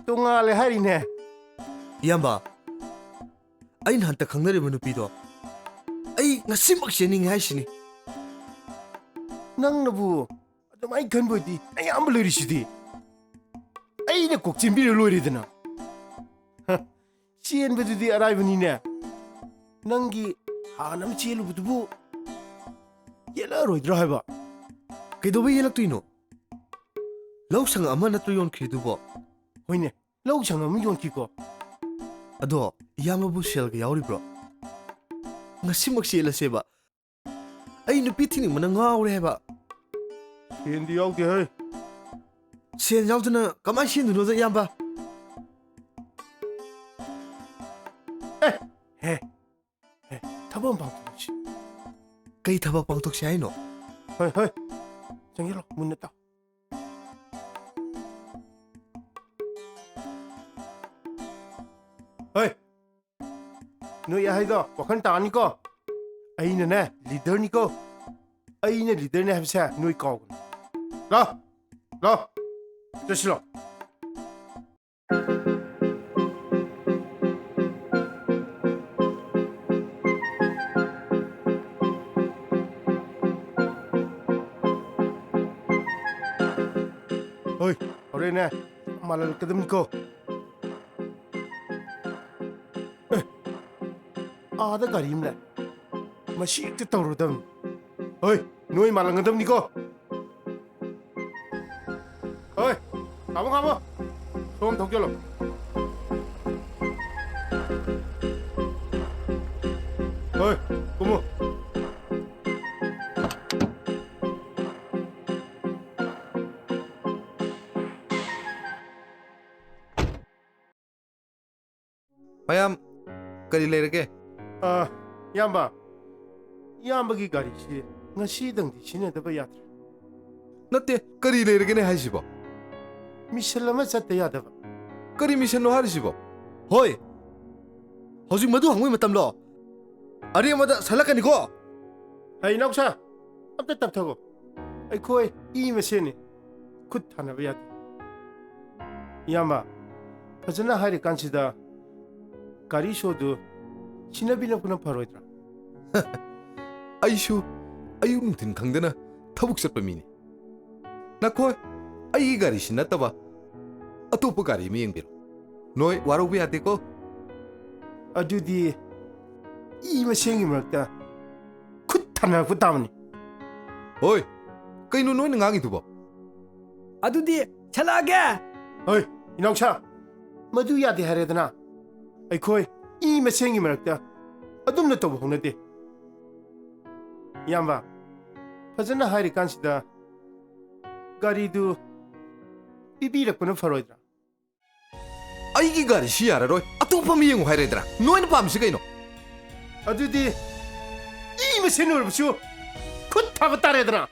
ꯇꯣꯉꯥꯜꯂꯦ ꯍꯥꯏꯔꯤꯅꯦ꯫ ꯏꯌꯥꯝꯕ, ꯑꯩꯅ ꯍꯟꯇꯛ ꯈꯪꯅꯔꯤꯕ ꯅꯨꯄꯤꯗꯣ ꯑꯩ ꯉꯁꯤꯃꯛ ꯆꯦꯟꯅꯤꯡꯉꯦ ꯍꯥꯏꯁꯤꯅꯤ꯫ ꯅꯪꯅꯕꯨ ꯑꯗꯨꯃꯥꯏꯅ ꯈꯟꯕ ꯑꯣꯏꯗꯤ ꯑꯌꯥꯝꯕ ꯂꯩꯔꯤꯁꯤꯗꯤ꯫ ꯑꯩꯅ ꯀꯣꯛ ꯆꯦꯟꯕꯤꯔ ꯂꯣꯏꯔꯦꯗꯅ꯫ ꯍ, ꯆꯦꯟꯕꯗꯨꯗꯤ ꯑꯔꯥꯏꯕꯅꯤꯅꯦ꯫ ꯅꯪꯒꯤ ꯍꯥꯟꯅ ꯑꯃ ꯆꯦꯜꯂꯨꯕꯗꯨꯕꯨ ꯌꯦꯜꯂꯛꯑꯔꯣꯏꯗ꯭ꯔꯣ ꯍꯥꯏꯕ? ꯀꯩꯗꯧꯕꯩ ꯌꯦꯜꯂꯛꯇꯣꯏꯅꯣ? ꯂꯧ ꯁꯪꯉꯝ ꯑꯃ ꯅꯠꯇ꯭ꯔꯣ ꯌꯣꯟꯈ꯭ꯔꯤꯗꯨꯕꯣ? ꯍꯣꯏꯅꯦ, ꯂꯧ ꯁꯪꯉꯝ ꯑꯃ ꯌꯣꯟꯈꯤꯀꯣ꯫ ꯑꯗꯣ ꯏꯌꯥꯝꯕꯕꯨ ꯁꯦꯜꯒ ꯌꯥꯎꯔꯤꯕ꯭ꯔꯣ? ꯉꯁꯤꯃꯛ ꯆꯦꯜꯂꯁꯦꯕ꯫ ꯑꯩ ꯅꯨꯄꯤ ꯊꯤꯅꯤꯡꯕꯅ ꯉꯥꯎꯔꯦ ꯍꯥꯏꯕ꯫ ꯁꯦꯟꯗꯤ ꯌꯥꯎꯗꯦ ꯍꯦ꯫ ꯁꯦꯟ ꯌꯥꯎꯗꯅ ꯀꯃꯥꯏꯅ ꯁꯦꯝꯗꯣꯏꯅꯣꯗ, ꯏꯌꯥꯝꯕ? ꯑꯦ, ꯍꯦ, ꯍꯦ, ꯊꯕꯛ ꯑꯃ ꯄꯥꯡꯊꯣꯛꯁꯤ꯫ ꯀꯩ ꯊꯕꯛ ꯄꯥꯡꯊꯣꯛꯁꯤ ꯍꯥꯏꯅꯣ? ꯍꯣꯏ, ꯍꯣꯏ, ꯆꯪꯁꯤꯜꯂꯣ, ꯃꯨꯟꯅ ꯇꯥꯎ꯫ ꯅꯣꯏ ꯑꯍꯩꯗꯣ ꯋꯥꯈꯜ ꯇꯥꯅꯤꯀꯣ꯫ ꯑꯩꯅꯅꯦ ꯂꯤꯗꯔꯅꯤꯀꯣ꯫ ꯑꯩꯅ ꯂꯤꯗꯔꯅꯦ ꯍꯥꯏꯕꯁꯦ ꯅꯣꯏ ꯀꯥꯎꯒꯅꯨ꯫ ꯂꯥꯎ, ꯂꯥꯎ, ꯆꯠꯁꯤ ꯂꯥꯎ꯫ ꯍꯣꯏ, ꯍꯣꯔꯦꯟꯅꯦ ꯃꯥꯜꯍꯜꯂꯛꯀꯗꯕꯅꯤꯀꯣ꯫ ꯑꯦ, ꯑꯥꯗ ꯒꯥꯔꯤ ꯑꯃ ꯂꯥꯛꯑꯦ꯫ ꯃꯁꯤ ꯍꯦꯛꯇ ꯇꯧꯔꯗꯕꯅꯤ꯫ ꯍꯣꯏ, ꯅꯣꯏ ꯃꯥꯜꯍꯟꯒꯗꯕꯅꯤꯀꯣ꯫ ꯍꯣꯏ, ꯈꯥꯝꯃꯣ, ꯈꯥꯝꯃꯣ꯫ ꯁꯣꯝ ꯊꯣꯛꯆꯜꯂꯣ꯫ ꯍꯣꯏ, ꯀꯨꯝꯃꯣ꯫ ꯃꯌꯥꯝ, ꯀꯔꯤ ꯂꯩꯔꯒꯦ? ꯑ, ꯏꯌꯥꯝꯕ, ꯏꯌꯥꯝꯕꯒꯤ ꯒꯥꯔꯤꯁꯤ ꯉꯁꯤꯗꯪꯗꯤ ꯁꯤꯖꯤꯟꯅꯗꯕ ꯌꯥꯗ꯭ꯔꯦ꯫ ꯅꯠꯇꯦ, ꯀꯔꯤ ꯂꯩꯔꯒꯦꯅꯦ ꯍꯥꯏꯁꯤꯕꯣ? ꯃꯤꯁꯟ ꯑꯃ ꯆꯠꯇ ꯌꯥꯗꯕ꯫ ꯀꯔꯤ ꯃꯤꯁꯟꯅꯣ ꯍꯥꯏꯔꯤꯁꯤꯕꯣ? ꯍꯣꯏ, ꯍꯧꯖꯤꯛ ꯃꯗꯨ ꯍꯪꯕꯒꯤ ꯃꯇꯝꯂꯣ? ꯑꯔꯦꯝꯕꯗ ꯁꯜꯂꯛꯀꯅꯤꯀꯣ꯫ ꯍꯩ, ꯏꯅꯥꯎꯁꯥ, ꯑꯝꯇ ꯇꯞꯊꯒꯣ꯫ ꯑꯩꯈꯣꯏ ꯏ ꯃꯁꯦꯟꯅꯤ, ꯈꯨꯠ ꯊꯥꯅꯕ ꯌꯥꯗꯦ꯫ ꯏꯌꯥꯝꯕ, ꯐꯖꯅ ꯍꯥꯏꯔꯤꯀꯥꯟꯁꯤꯗ ꯒꯥꯔꯤ ꯁꯣꯗꯨ ꯁꯤꯟꯅꯕꯤꯔꯛꯄꯅ ꯐꯔꯣꯏꯗ꯭ꯔꯥ? ꯑꯩꯁꯨ ꯑꯌꯨꯛ ꯅꯨꯡꯊꯤꯟ ꯈꯪꯗꯅ ꯊꯕꯛ ꯆꯠꯄ ꯃꯤꯅꯤ꯫ ꯅꯈꯣꯏ, ꯑꯩꯒꯤ ꯒꯥꯔꯤꯁꯤ ꯅꯠꯇꯕ ꯑꯇꯣꯞꯄ ꯒꯥꯔꯤ ꯑꯃ ꯌꯦꯡꯕꯤꯔꯣ꯫ ꯅꯣꯏ ꯋꯥꯔꯧꯕ ꯌꯥꯗꯦꯀꯣ꯫ ꯑꯗꯨꯗꯤ ꯏ ꯃꯁꯦꯟꯒꯤ ꯃꯔꯛꯇ ꯈꯨꯠ ꯊꯥꯅꯔꯛꯄ ꯇꯥꯕꯅꯤ꯫ ꯍꯣꯏ, ꯀꯩꯅꯣ ꯅꯣꯏꯅ ꯉꯥꯡꯉꯤꯗꯨꯕꯣ? ꯑꯗꯨꯗꯤ ꯁꯜꯂꯛꯑꯒꯦ꯫ ꯍꯣꯏ, ꯏꯅꯥꯎꯁꯥ, ꯃꯗꯨ ꯌꯥꯗꯦ ꯍꯥꯏꯔꯦꯗꯅ꯫ ꯑꯩꯈꯣꯏ ꯏ ꯃꯁꯦꯟꯒꯤ ꯃꯔꯛꯇ ꯑꯗꯨꯝꯅ ꯇꯧꯕ ꯍꯧꯅꯗꯦ꯫ ꯏꯌꯥꯝꯕ, ꯐꯖꯅ ꯍꯥꯏꯔꯤꯀꯥꯟꯁꯤꯗ ꯒꯥꯔꯤꯗꯨ ꯄꯤꯕꯤꯔꯛꯄꯅ ꯐꯔꯣꯏꯗ꯭ꯔꯥ? ꯑꯩꯒꯤ ꯒꯥꯔꯤꯁꯤ ꯌꯥꯔꯔꯣꯏ, ꯑꯇꯣꯞꯄ ꯑꯃ ꯌꯦꯡꯉꯨ ꯍꯥꯏꯔꯦꯗꯅ꯫ ꯅꯣꯏꯅ ꯄꯥꯝꯃꯤꯁꯤ ꯀꯩꯅꯣ? ꯑꯗꯨꯗꯤ ꯏ ꯃꯁꯦꯟ ꯑꯣꯏꯔꯕꯁꯨ ꯈꯨꯠ ꯊꯥꯕ ꯇꯥꯔꯦꯗꯅ꯫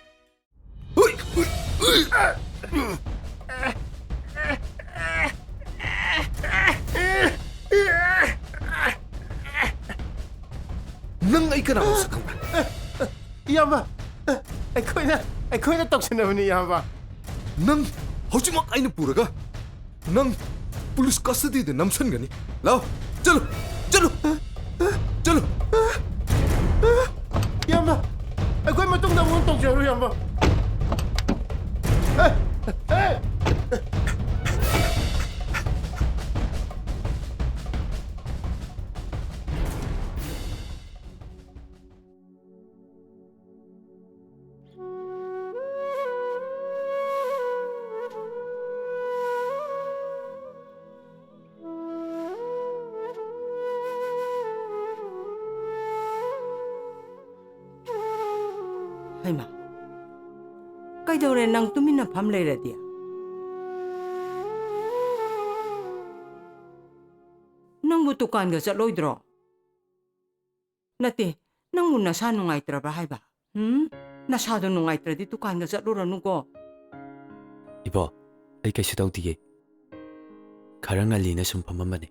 ꯍꯨꯏ! ꯍꯨꯏ! ꯍꯨꯏ! ꯅꯪ ꯑꯩ ꯀꯅꯥ ꯃꯁꯛ ꯈꯪꯕ꯭ꯔꯥ? ꯏꯌꯥꯝꯕ, ꯑꯩꯈꯣꯏꯅ, ꯑꯩꯈꯣꯏꯅ ꯇꯧꯁꯟꯅꯕꯅꯤ, ꯏꯌꯥꯝꯕ꯫ ꯅꯪ ꯍꯧꯖꯤꯛꯃꯛ ꯑꯩꯅ ꯄꯨꯔꯒ ꯅꯪ ꯄꯨꯂꯤꯁ ꯀꯁꯇꯗꯤꯗ ꯅꯝꯁꯟꯒꯅꯤ꯫ ꯂꯥꯎ, ꯆꯠꯂꯨ, ꯆꯠꯂꯨ, ꯆꯠꯂꯨ꯫ ꯏꯌꯥꯝꯕ, ꯑꯩꯈꯣꯏ ꯃꯇꯨꯡꯗ ꯑꯃꯨꯛ ꯇꯧꯖꯔꯨ, ꯏꯌꯥꯝꯕ꯫ ꯍꯩꯃꯥ, ꯀꯩꯗꯧꯔꯦ ꯅꯪ ꯇꯨꯃꯤꯟꯅ ꯐꯝ ꯂꯩꯔꯗꯤ? ꯅꯪꯕꯨ ꯗꯨꯀꯥꯟꯒ ꯆꯠꯂꯣꯏꯗ꯭ꯔꯣ? ꯅꯠꯇꯦ, ꯅꯪꯕꯨ ꯅꯁꯥ ꯅꯨꯡꯉꯥꯏꯇ꯭ꯔꯕ꯭ꯔꯥ ꯍꯥꯏꯕ? ꯎꯝ? ꯅꯁꯥꯗꯣ ꯅꯨꯡꯉꯥꯏꯇ꯭ꯔꯗꯤ ꯗꯨꯀꯥꯟꯒ ꯆꯠꯂꯨꯔꯅꯨꯀꯣ꯫ ꯏꯕꯣ, ꯑꯩ ꯀꯩꯁꯨ ꯇꯧꯗꯤꯌꯦ꯫ ꯈꯔ ꯉꯜꯂꯤꯅ ꯁꯨꯝ ꯐꯝꯃꯝꯕꯅꯦ꯫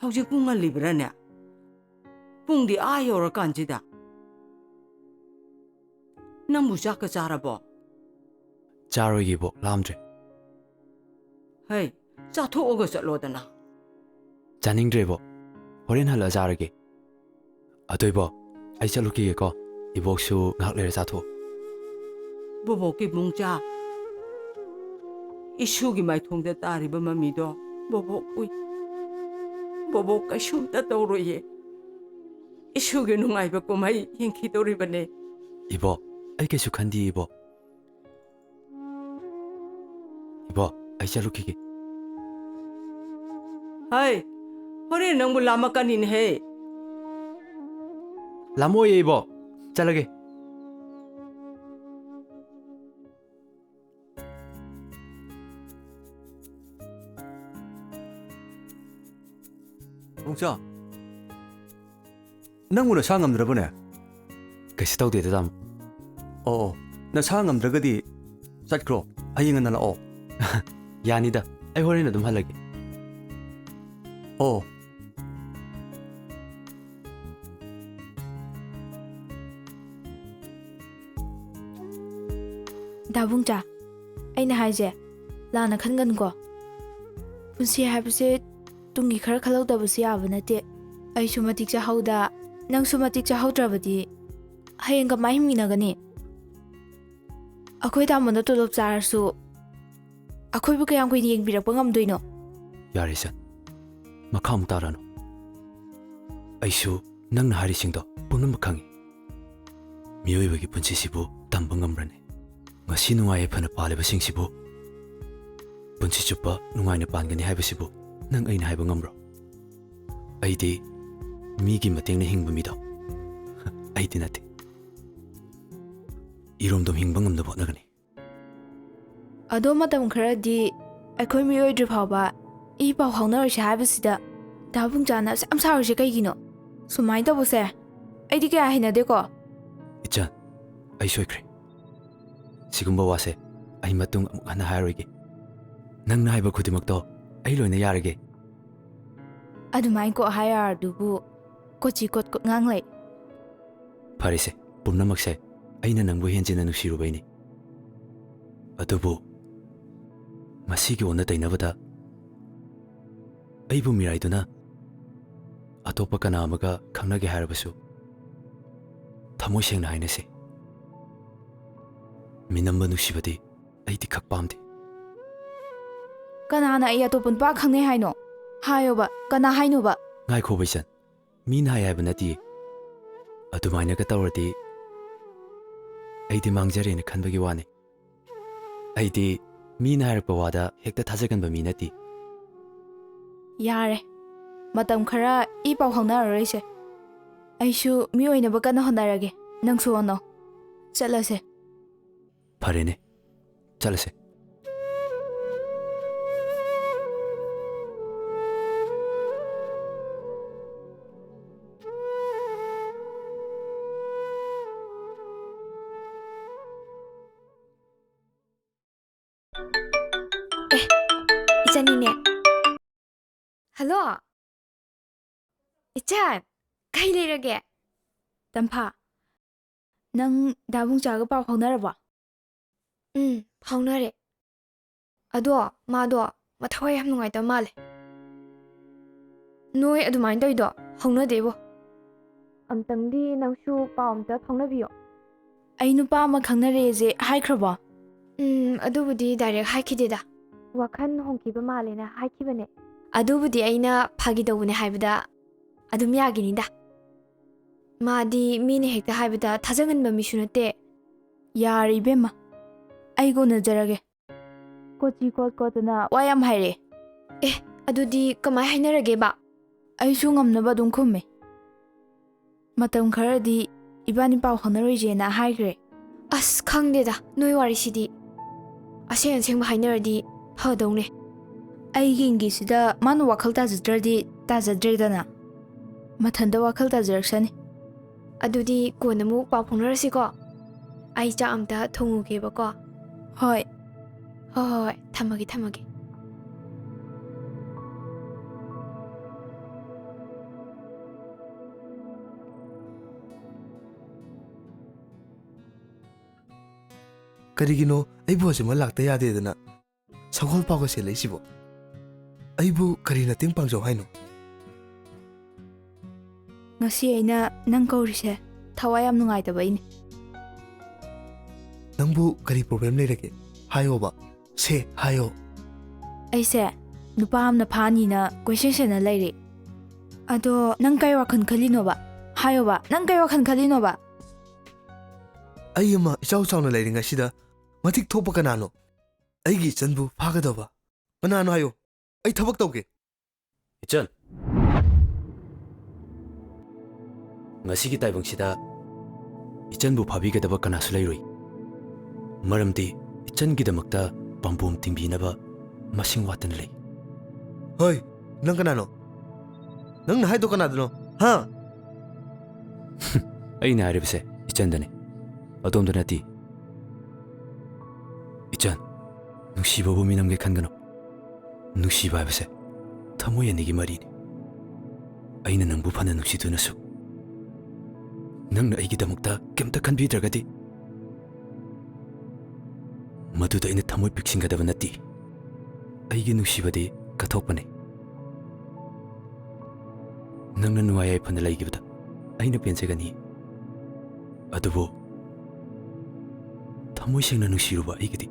ꯍꯧꯖꯤꯛꯄꯨ ꯉꯜꯂꯤꯕ꯭ꯔꯥꯅꯦ? ꯄꯨꯡꯗꯤ ꯑꯥ ꯌꯧꯔꯀꯥꯟꯁꯤꯗ꯫ ꯅꯪꯕꯨ ꯆꯥꯛꯀ ꯆꯥꯔꯕꯣ? ꯆꯥꯔꯣꯏꯒꯦ ꯏꯕꯣꯛ, ꯂꯥꯝꯗ꯭ꯔꯦ꯫ ꯍꯩ, ꯆꯥꯊꯣꯛꯑꯒ ꯆꯠꯂꯣꯗꯅ꯫ ꯆꯥꯅꯤꯡꯗ꯭ꯔꯦ ꯏꯕꯣꯛ, ꯍꯣꯔꯦꯟ ꯍꯜꯂꯛꯑ ꯆꯥꯔꯒꯦ꯫ ꯑꯗꯣ ꯏꯕꯣꯛ, ꯑꯩ ꯆꯠꯂꯨꯈꯤꯒꯦꯀꯣ꯫ ꯏꯕꯣꯛꯁꯨ ꯉꯥꯏꯍꯥꯛ ꯂꯩꯔ ꯆꯥꯊꯣꯛꯑꯣ꯫ ꯕꯣꯕꯣꯛꯀꯤ ꯏꯕꯨꯡꯆꯥ, ꯏꯁꯨꯒꯤ ꯃꯥꯏꯊꯣꯡꯗ ꯇꯥꯔꯤꯕ ꯃꯃꯤꯗꯣ ꯕꯣꯕꯣꯛ ꯎꯏ꯫ ꯕꯣꯕꯣꯛ ꯀꯩꯁꯨꯝꯇ ꯇꯧꯔꯣꯏꯌꯦ꯫ ꯏꯁꯨꯒꯤ ꯅꯨꯡꯉꯥꯏꯕ ꯀꯨꯝꯍꯩ ꯌꯦꯡꯈꯤꯗꯧꯔꯤꯕꯅꯦ꯫ ꯏꯕꯣꯛ, ꯑꯩ ꯀꯩꯁꯨ ꯈꯟꯗꯤꯌꯦ ꯏꯕꯣꯛ꯫ ꯏꯕꯣꯛ, ꯑꯩ ꯆꯠꯂꯨꯈꯤꯒꯦ꯫ ꯍꯩ, ꯍꯣꯔꯦꯟ ꯅꯪꯕꯨ ꯂꯥꯝꯃꯛꯀꯅꯤꯅꯦꯍꯦ꯫ ꯂꯥꯝꯃꯛꯑꯣꯏꯌꯦ ꯏꯕꯣꯛ, ꯆꯠꯂꯒꯦ꯫ ꯏꯕꯨꯡꯆꯥ, ꯅꯪꯕꯨ ꯅꯁꯥ ꯉꯝꯗ꯭ꯔꯕꯅꯦ? ꯀꯩꯁꯨ ꯇꯧꯗꯦꯗ, ꯇꯥꯃꯣ꯫ ꯑꯣ, ꯑꯣ, ꯅꯁꯥ ꯉꯝꯗ꯭ꯔꯒꯗꯤ ꯆꯠꯈ꯭ꯔꯣ, ꯍꯌꯦꯡ ꯉꯟꯅ ꯂꯥꯛꯑꯣ꯫ ꯌꯥꯅꯤꯗ, ꯑꯩ ꯍꯣꯔꯦꯟ ꯑꯗꯨꯝ ꯍꯜꯂꯒꯦ꯫ ꯑꯣ꯫ ꯗꯥꯕꯨꯡꯆꯥ, ꯑꯩꯅ ꯍꯥꯏꯁꯦ ꯂꯥꯟꯅ ꯈꯟꯒꯅꯨꯀꯣ꯫ ꯄꯨꯟꯁꯤ ꯍꯥꯏꯕꯁꯦ ꯇꯨꯡꯒꯤ ꯈꯔ ꯈꯜꯍꯧꯗꯕꯁꯨ ꯌꯥꯕ ꯅꯠꯇꯦ꯫ ꯑꯩꯁꯨ ꯃꯇꯤꯛ ꯆꯥꯍꯧꯗ, ꯅꯪꯁꯨ ꯃꯇꯤꯛ ꯆꯥꯍꯧꯗ꯭ꯔꯕꯗꯤ ꯍꯌꯦꯡ ꯀꯃꯥꯏ ꯍꯤꯡꯃꯤꯟꯅꯒꯅꯤ? ꯑꯩꯈꯣꯏ ꯇꯥꯃꯣꯅ ꯇꯣꯂꯣꯞ ꯆꯥꯔꯁꯨ ꯑꯩꯈꯣꯏꯕꯨ ꯀꯌꯥꯝ ꯀꯨꯏꯅ ꯌꯦꯡꯕꯤꯔꯛꯄ ꯉꯝꯗꯣꯏꯅꯣ? ꯌꯥꯔꯦ ꯏꯆꯟ, ꯃꯈꯥ ꯑꯃꯨꯛ ꯇꯥꯔꯅꯨ꯫ ꯑꯩꯁꯨ ꯅꯪꯅ ꯍꯥꯏꯔꯤꯁꯤꯡꯗꯣ ꯄꯨꯝꯅꯃꯛ ꯈꯪꯏ꯫ ꯃꯤꯑꯣꯏꯕꯒꯤ ꯄꯨꯟꯁꯤꯁꯤꯕꯨ ꯇꯝꯕ ꯉꯝꯕ꯭ꯔꯅꯦ? ꯉꯁꯤ ꯅꯨꯡꯉꯥꯏ ꯌꯥꯏꯐꯅ ꯄꯥꯜꯂꯤꯕꯁꯤꯡꯁꯤꯕꯨ ꯄꯨꯟꯁꯤ ꯆꯨꯞꯄ ꯅꯨꯡꯉꯥꯏꯅ ꯄꯥꯟꯒꯅꯤ ꯍꯥꯏꯕꯁꯤꯕꯨ ꯅꯪ ꯑꯩꯅ ꯍꯥꯏꯕ ꯉꯝꯕ꯭ꯔꯣ? ꯑꯩꯗꯤ ꯃꯤꯒꯤ ꯃꯇꯦꯡꯅ ꯍꯤꯡꯕ ꯃꯤꯗꯣ ꯑꯩꯗꯤ ꯅꯠꯇꯦ꯫ ꯏꯔꯣꯝꯗꯣꯝ ꯍꯤꯡꯕ ꯉꯝꯅꯕ ꯍꯣꯠꯅꯒꯅꯤ꯫ ꯑꯗꯣ ꯃꯇꯝ ꯈꯔꯗꯤ ꯑꯩꯈꯣꯏ ꯃꯤꯑꯣꯏꯗ꯭ꯔꯤ ꯐꯥꯎꯕ ꯏ ꯄꯥꯎ ꯐꯥꯎꯅꯔꯣꯏꯁꯦ ꯍꯥꯏꯕꯁꯤꯗ ꯗꯥ ꯕꯨꯡꯆꯥꯅ ꯑꯁꯨꯛ ꯌꯥꯝ ꯁꯥꯎꯔꯤꯁꯦ ꯀꯩꯒꯤꯅꯣ? ꯁꯨꯃꯥꯏꯅ ꯇꯧꯕꯁꯦ ꯑꯩꯗꯤ ꯀꯌꯥ ꯍꯩꯅꯗꯦꯀꯣ꯫ ꯏꯆꯟ, ꯑꯩ ꯁꯣꯏꯈ꯭ꯔꯦ꯫ ꯁꯤꯒꯨꯝꯕ ꯋꯥꯁꯦ ꯑꯩ ꯃꯇꯨꯡ ꯑꯃꯨꯛ ꯍꯟꯅ ꯍꯥꯏꯔꯣꯏꯒꯦ꯫ ꯅꯪꯅ ꯍꯥꯏꯕ ꯈꯨꯗꯤꯡꯃꯛꯇꯣ ꯑꯩ ꯂꯣꯏꯅ ꯌꯥꯔꯒꯦ꯫ ꯑꯗꯨꯃꯥꯏꯅ ꯀꯣꯛ ꯍꯥꯏ ꯌꯥꯔꯗꯨꯕꯨ ꯀꯣꯆꯤ ꯀꯣꯠ ꯀꯣꯠ ꯉꯥꯡ ꯂꯩ꯫ ꯐꯔꯦꯁꯦ, ꯄꯨꯝꯅꯃꯛꯁꯦ ꯑꯩꯅ ꯅꯪꯕꯨ ꯍꯦꯟꯖꯤꯟꯅ ꯅꯨꯡꯁꯤꯔꯨꯕꯩꯅꯤ꯫ ꯑꯗꯨꯕꯨ ꯃꯁꯤꯒꯤ ꯑꯣꯟꯅ ꯇꯩꯅꯕꯗ ꯑꯩꯕꯨ ꯃꯤꯔꯥꯏꯗꯨꯅ ꯑꯇꯣꯞꯄ ꯀꯅꯥ ꯑꯃꯒ ꯈꯪꯅꯒꯦ ꯍꯥꯏꯔꯕꯁꯨ ꯊꯃꯣꯏ ꯁꯦꯡꯅ ꯍꯥꯏꯅꯁꯤ꯫ ꯃꯤꯅꯝꯕ ꯅꯨꯡꯁꯤꯕꯗꯤ ꯑꯩꯗꯤ ꯈꯛ ꯄꯥꯝꯗꯦ꯫ ꯀꯅꯥꯅ ꯑꯩ ꯑꯇꯣꯞꯄ ꯅꯨꯄꯥ ꯈꯪꯅꯩ ꯍꯥꯏꯅꯣ? ꯍꯥꯏꯌꯣꯕ, ꯀꯅꯥ ꯍꯥꯏꯅꯣꯕ? ꯉꯥꯏꯈꯣ ꯕꯩꯆꯟ, ꯃꯤꯅ ꯍꯥꯏ ꯍꯥꯏꯕ ꯅꯠꯇꯤꯌꯦ꯫ ꯑꯗꯨꯃꯥꯏꯅꯒ ꯇꯧꯔꯗꯤ ꯑꯩꯗꯤ ꯃꯥꯡꯖꯔꯦꯅ ꯈꯟꯕꯒꯤ ꯋꯥꯅꯤ꯫ ꯑꯩꯗꯤ ꯃꯤꯅ ꯍꯥꯏꯔꯛꯄ ꯋꯥꯗ ꯍꯦꯛꯇ ꯊꯥꯖꯒꯟꯕ ꯃꯤ ꯅꯠꯇꯦ꯫ ꯌꯥꯔꯦ, ꯃꯇꯝ ꯈꯔ ꯏ ꯄꯥꯎ ꯐꯥꯎꯅꯔꯔꯣꯏꯁꯦ꯫ ꯑꯩꯁꯨ ꯃꯤ ꯑꯣꯏꯅꯕ ꯀꯟꯅ ꯍꯣꯠꯅꯔꯒꯦ, ꯅꯪꯁꯨ ꯍꯣꯠꯅꯧ꯫ ꯆꯠꯂꯁꯦ꯫ ꯐꯔꯦꯅꯦ, ꯆꯠꯂꯁꯦ꯫ ꯑꯦ, ꯏꯆꯟ ꯏꯅꯦ꯫ ꯍꯜꯂꯣ꯫ ꯏꯆꯟ, ꯀꯩ ꯂꯩꯔꯒꯦ? ꯇꯝꯐꯥ, ꯅꯪ ꯗꯥ ꯕꯨꯡꯆꯥꯒ ꯄꯥꯎ ꯐꯥꯎꯅꯔꯕꯣ? ꯎꯝ, ꯐꯥꯎꯅꯔꯦ꯫ ꯑꯗꯣ ꯃꯥꯗꯣ ꯃꯊꯋꯥꯏ ꯌꯥꯝ ꯅꯨꯡꯉꯥꯏꯇꯕ ꯃꯥꯜꯂꯦ꯫ ꯅꯣꯏ ꯑꯗꯨꯃꯥꯏꯅ ꯇꯧꯔꯤꯗꯣ ꯍꯧꯅꯗꯦꯕꯣ꯫ ꯑꯝꯇꯪꯗꯤ ꯅꯪꯁꯨ ꯄꯥꯎ ꯑꯝꯇ ꯐꯥꯎꯅꯕꯤꯌꯣ꯫ ꯑꯩ ꯅꯨꯄꯥ ꯑꯃ ꯈꯪꯅꯔꯦꯁꯦ ꯍꯥꯏꯈ꯭ꯔꯕꯣ? ꯎꯝ, ꯑꯗꯨꯕꯨꯗꯤ direct ꯍꯥꯏꯈꯤꯗꯦꯗ꯫ ꯋꯥꯈꯜ ꯍꯣꯡꯈꯤꯕ ꯃꯥꯜꯂꯦꯅ ꯍꯥꯏꯈꯤꯕꯅꯦ꯫ ꯑꯗꯨꯕꯨꯗꯤ ꯑꯩꯅ ꯐꯥꯒꯤ ꯇꯧꯕꯅꯦ ꯍꯥꯏꯕꯗ ꯑꯗꯨꯝ ꯌꯥꯒꯤꯅꯤꯗ꯫ ꯃꯥꯗꯤ ꯃꯤꯅ ꯍꯦꯛꯇ ꯍꯥꯏꯕꯗ ꯊꯥꯖꯒꯟꯕ ꯃꯤꯁꯨ ꯅꯠꯇꯦ꯫ ꯌꯥꯔꯦ ꯏꯕꯦꯝꯃ, ꯑꯩ ꯀꯣꯟꯅꯖꯔꯒꯦ꯫ ꯀꯣꯆꯤ ꯀꯣꯠ ꯀꯣꯠꯇꯅ ꯋꯥ ꯌꯥꯝ ꯍꯥꯏꯔꯦ꯫ ꯑꯦ, ꯑꯗꯨꯗꯤ ꯀꯃꯥꯏ ꯍꯥꯏꯅꯔꯒꯦꯕ? ꯑꯩꯁꯨ ꯉꯝꯅꯕ ꯑꯗꯨꯝ ꯈꯨꯝꯃꯦ꯫ ꯃꯇꯝ ꯈꯔꯗꯤ ꯏꯕꯥꯅꯤ ꯄꯥꯎ ꯐꯥꯎꯅꯔꯣꯏꯁꯦꯅ ꯍꯥꯏꯈ꯭ꯔꯦ꯫ ꯑꯁ, ꯈꯪꯗꯦꯗ, ꯅꯣꯏ ꯋꯥꯔꯤꯁꯤꯗꯤ꯫ ꯑꯁꯦꯡ ꯑꯁꯦꯡꯕ ꯍꯥꯏꯅꯔꯗꯤ ꯐꯗꯧꯅꯦ꯫ ꯑꯩꯒꯤ ꯏꯪꯒꯤꯠꯁꯤꯗ ꯃꯥꯅ ꯋꯥꯈꯜ ꯇꯥꯖꯗ꯭ꯔꯗꯤ ꯇꯥꯖꯗ꯭ꯔꯦꯗꯅ꯫ ꯃꯊꯟꯇ ꯋꯥꯈꯜ ꯇꯥꯖꯔꯛꯁꯅꯤ꯫ ꯑꯗꯨꯗꯤ ꯀꯣꯟꯅ ꯑꯃꯨꯛ ꯄꯥꯎ ꯐꯥꯎꯅꯔꯁꯤꯀꯣ꯫ ꯑꯩ ꯆꯥꯛ ꯑꯝꯇ ꯊꯣꯡꯉꯨꯒꯦꯕꯀꯣ꯫ ꯍꯣꯏ꯫ ꯍꯣꯏ, ꯍꯣꯏ, ꯍꯣꯏ, ꯊꯝꯃꯒꯦ, ꯊꯝꯃꯒꯦ꯫ ꯀꯔꯤꯒꯤꯅꯣ ꯑꯩꯕꯨ ꯍꯧꯖꯤꯛꯃꯛ ꯂꯥꯛꯇ ꯌꯥꯗꯦꯗꯅ ꯁꯒꯣꯜ ꯄꯥꯎꯒ ꯆꯦꯜꯂꯛꯏꯁꯤꯕꯣ? ꯑꯩꯕꯨ ꯀꯔꯤ ꯃꯇꯦꯡ ꯄꯥꯡꯖꯧ ꯍꯥꯏꯅꯣ? ꯉꯁꯤ ꯑꯩꯅ ꯅꯪ ꯀꯧꯔꯤꯁꯦ ꯊꯋꯥꯏ ꯌꯥꯝ ꯅꯨꯡꯉꯥꯏꯇꯕꯩꯅꯦ꯫ ꯅꯪꯕꯨ ꯀꯔꯤ problem ꯂꯩꯔꯒꯦ? ꯍꯥꯏꯌꯣꯕ꯫ ꯁꯦ, ꯍꯥꯏꯌꯣ꯫ ꯑꯩꯁꯦ ꯅꯨꯄꯥ ꯑꯃꯅ ꯐꯥꯅꯤꯅ ꯀꯣꯏꯁꯦꯟ ꯁꯦꯟꯅ ꯂꯩꯔꯦ꯫ ꯑꯗꯣ ꯅꯪ ꯀꯩ ꯋꯥꯈꯜ ꯈꯜꯂꯤꯅꯣꯕ? ꯍꯥꯏꯌꯣꯕ, ꯅꯪ ꯀꯩ ꯋꯥꯈꯜ ꯈꯜꯂꯤꯅꯣꯕ? ꯑꯩ ꯑꯃ ꯏꯆꯥꯎ ꯆꯥꯎꯅ ꯂꯩꯔꯤꯉꯩꯁꯤꯗ ꯃꯇꯤꯛ ꯊꯣꯛꯄ ꯀꯅꯥꯅꯣ? ꯑꯩꯒꯤ ꯏꯆꯟꯕꯨ ꯐꯥꯒꯗꯧꯕ ꯀꯅꯥꯅꯣ ꯍꯥꯏꯌꯣ? ꯑꯩ ꯊꯕꯛ ꯇꯧꯒꯦ꯫ ꯏꯆꯟ, ꯉꯁꯤꯒꯤ ꯇꯥꯏꯕꯪꯁꯤꯗ ꯏꯆꯟꯕꯨ ꯐꯥꯕꯤꯒꯗꯕ ꯀꯅꯥꯁꯨ ꯂꯩꯔꯣꯏ꯫ ꯃꯔꯝꯗꯤ ꯏꯆꯟꯒꯤꯗꯃꯛꯇ ꯄꯥꯝꯕꯣꯝ ꯇꯤꯡꯕꯤꯅꯕ ꯃꯁꯤꯡ ꯋꯥꯠꯇꯅ ꯂꯩ꯫ ꯍꯣꯏ, ꯅꯪ ꯀꯅꯥꯅꯣ? ꯅꯪꯅ ꯍꯥꯏꯗꯣ ꯀꯅꯥꯗꯅꯣ? ꯍꯥ? ꯑꯩꯅ ꯍꯥꯏꯔꯤꯕꯁꯦ ꯏꯆꯟꯗꯅꯤ, ꯑꯗꯣꯝꯗ ꯅꯠꯇꯦ꯫ ꯏꯆꯟ, ꯅꯨꯡꯁꯤꯕꯕꯨ ꯃꯤꯅꯝꯒꯦ ꯈꯟꯒꯅꯨ꯫ ꯅꯨꯡꯁꯤꯕ ꯍꯥꯏꯕꯁꯦ ꯊꯃꯣꯏ ꯑꯅꯤꯒꯤ ꯃꯔꯤꯅꯤ꯫ ꯑꯩꯅ ꯅꯪꯕꯨ ꯐꯅ ꯅꯨꯡꯁꯤꯗꯨꯅꯁꯨ ꯅꯪꯅ ꯑꯩꯒꯤꯗꯃꯛꯇ ꯀꯩꯝꯇ ꯈꯟꯕꯤꯗ꯭ꯔꯒꯗꯤ, ꯃꯗꯨꯗ ꯑꯩꯅ ꯊꯃꯣꯏ ꯄꯤꯛꯁꯤꯟꯒꯗꯕ ꯅꯠꯇꯦ꯫ ꯑꯩꯒꯤ ꯅꯨꯡꯁꯤꯕꯗꯤ ꯀꯠꯊꯣꯛꯄꯅꯤ꯫ ꯅꯪꯅ ꯅꯨꯡꯉꯥꯏ ꯌꯥꯏꯐꯅ ꯂꯩꯈꯤꯕꯗ ꯑꯩꯅ ꯄꯦꯟꯖꯒꯅꯤ꯫ ꯑꯗꯨꯕꯨ ꯊꯃꯣꯏ ꯁꯦꯡꯅ ꯅꯨꯡꯁꯤꯔꯨꯕ ꯑꯩꯒꯤꯗꯤ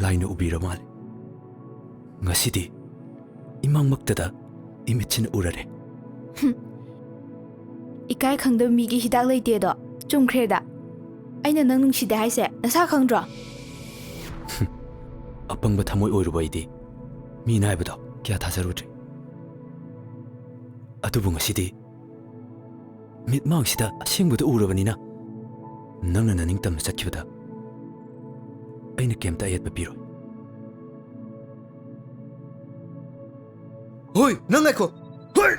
ꯂꯥꯏꯅ ꯎꯕꯤꯔ ꯃꯥꯜꯂꯦ꯫ ꯉꯁꯤꯗꯤ ꯏꯃꯪꯃꯛꯇꯗ ꯏꯃꯤꯠꯁꯤꯅ ꯎꯔꯔꯦ꯫ ꯏꯀꯥꯏ ꯈꯪꯗꯕ ꯃꯤꯒꯤ ꯍꯤꯗꯥꯛ ꯂꯩꯇꯦꯗꯣ꯫ ꯆꯨꯝꯈ꯭ꯔꯦꯗ꯫ ꯑꯩꯅ ꯅꯪ ꯅꯨꯡꯁꯤꯗꯦ ꯍꯥꯏꯁꯦ ꯅꯁꯥ ꯈꯪꯗ꯭ꯔꯣ? ꯑꯄꯪꯕ ꯊꯃꯣꯏ ꯑꯣꯏꯔꯨꯕ ꯑꯩꯗꯤ ꯃꯤꯅ ꯍꯥꯏꯕꯗꯣ ꯀꯌꯥ ꯊꯥꯖꯔꯨꯗ꯭ꯔꯦ꯫ ꯑꯗꯨꯕꯨ ꯉꯁꯤꯗꯤ ꯃꯤꯠꯃꯥꯡꯁꯤꯗ ꯑꯁꯦꯡꯕꯗꯨ ꯎꯔꯕꯅꯤꯅ, ꯅꯪꯅ ꯅꯅꯤꯡꯇꯝꯅ ꯆꯠꯈꯤꯕꯗ ꯑꯩꯅ ꯀꯩꯝꯇ ꯑꯌꯦꯠꯄ ꯄꯤꯔꯣꯏ꯫ ꯍꯣꯏ, ꯅꯪ ꯉꯥꯏꯈꯣ꯫ ꯍꯣꯏ!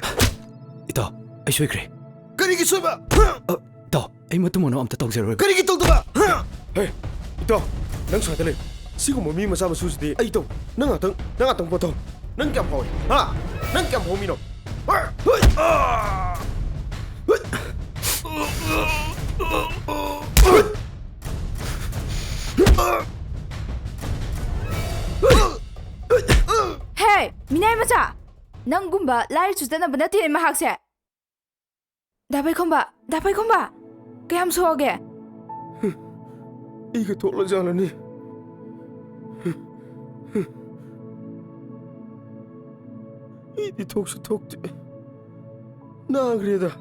ꯏꯇꯥꯎ, ꯑꯩ ꯁꯣꯏꯈ꯭ꯔꯦ꯫ ꯀꯔꯤꯒꯤ ꯁꯣꯏꯕ? ꯍꯥ? ꯑ, ꯏꯇꯥꯎ, ꯑꯩ ꯃꯇꯨꯡ ꯃꯅꯥꯎ ꯑꯝꯇ ꯇꯧꯖꯔꯣꯏ꯫ ꯀꯔꯤꯒꯤ ꯇꯧꯗꯕ? ꯍꯥ? ꯍꯦ, ꯏꯇꯥꯎ, ꯅꯪ ꯁ꯭ꯋꯥꯏꯗ ꯂꯩ꯫ ꯁꯤꯒꯨꯝꯕ ꯃꯤ ꯃꯆꯥ ꯃꯁꯨꯁꯤꯗꯤ ꯑꯩ ꯇꯧ꯫ ꯅꯪ ꯉꯥꯛꯇꯪ, ꯅꯪ ꯉꯥꯛꯇꯪ ꯄꯣꯊꯥꯎ꯫ ꯅꯪ ꯀꯌꯥꯝ ꯐꯥꯎꯏ? ꯍꯥ? ꯅꯪ ꯀꯌꯥꯝ ꯐꯥꯎꯃꯤꯅꯣ? ꯍꯣꯏ! ꯍꯣꯏ! ꯑꯥ! ꯍꯣꯏ! ꯍꯦ, ꯃꯤꯅꯥꯏ ꯃꯆꯥ! ꯅꯪꯒꯨꯝꯕ ꯂꯥꯏꯔ ꯆꯨꯗꯅꯕ ꯅꯠꯇꯦ ꯃꯍꯥꯛꯁꯦ꯫ ꯗꯥ ꯄꯩꯈꯣꯝꯕ, ꯗꯥ ꯄꯩꯈꯣꯝꯕ, ꯀꯌꯥꯝ ꯁꯣꯛꯑꯒꯦ? ꯑꯩꯒ ꯊꯣꯛꯂꯖꯥꯠꯂꯅꯤ꯫ ꯑꯩꯗꯤ ꯊꯣꯛꯁꯨ ꯊꯣꯛꯇꯦ꯫ ꯅꯥꯈ꯭ꯔꯦꯗ꯫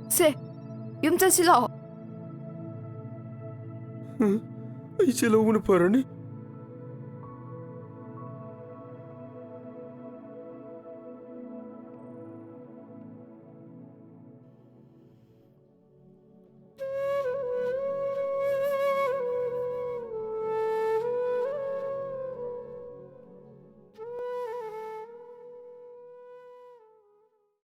ꯁꯦ, ꯌꯨꯝ ꯆꯠꯁꯤ ꯂꯥꯛꯑꯣ꯫ ꯑꯩ ꯆꯦꯜꯍꯧꯕꯅ ꯐꯔꯅꯤ꯫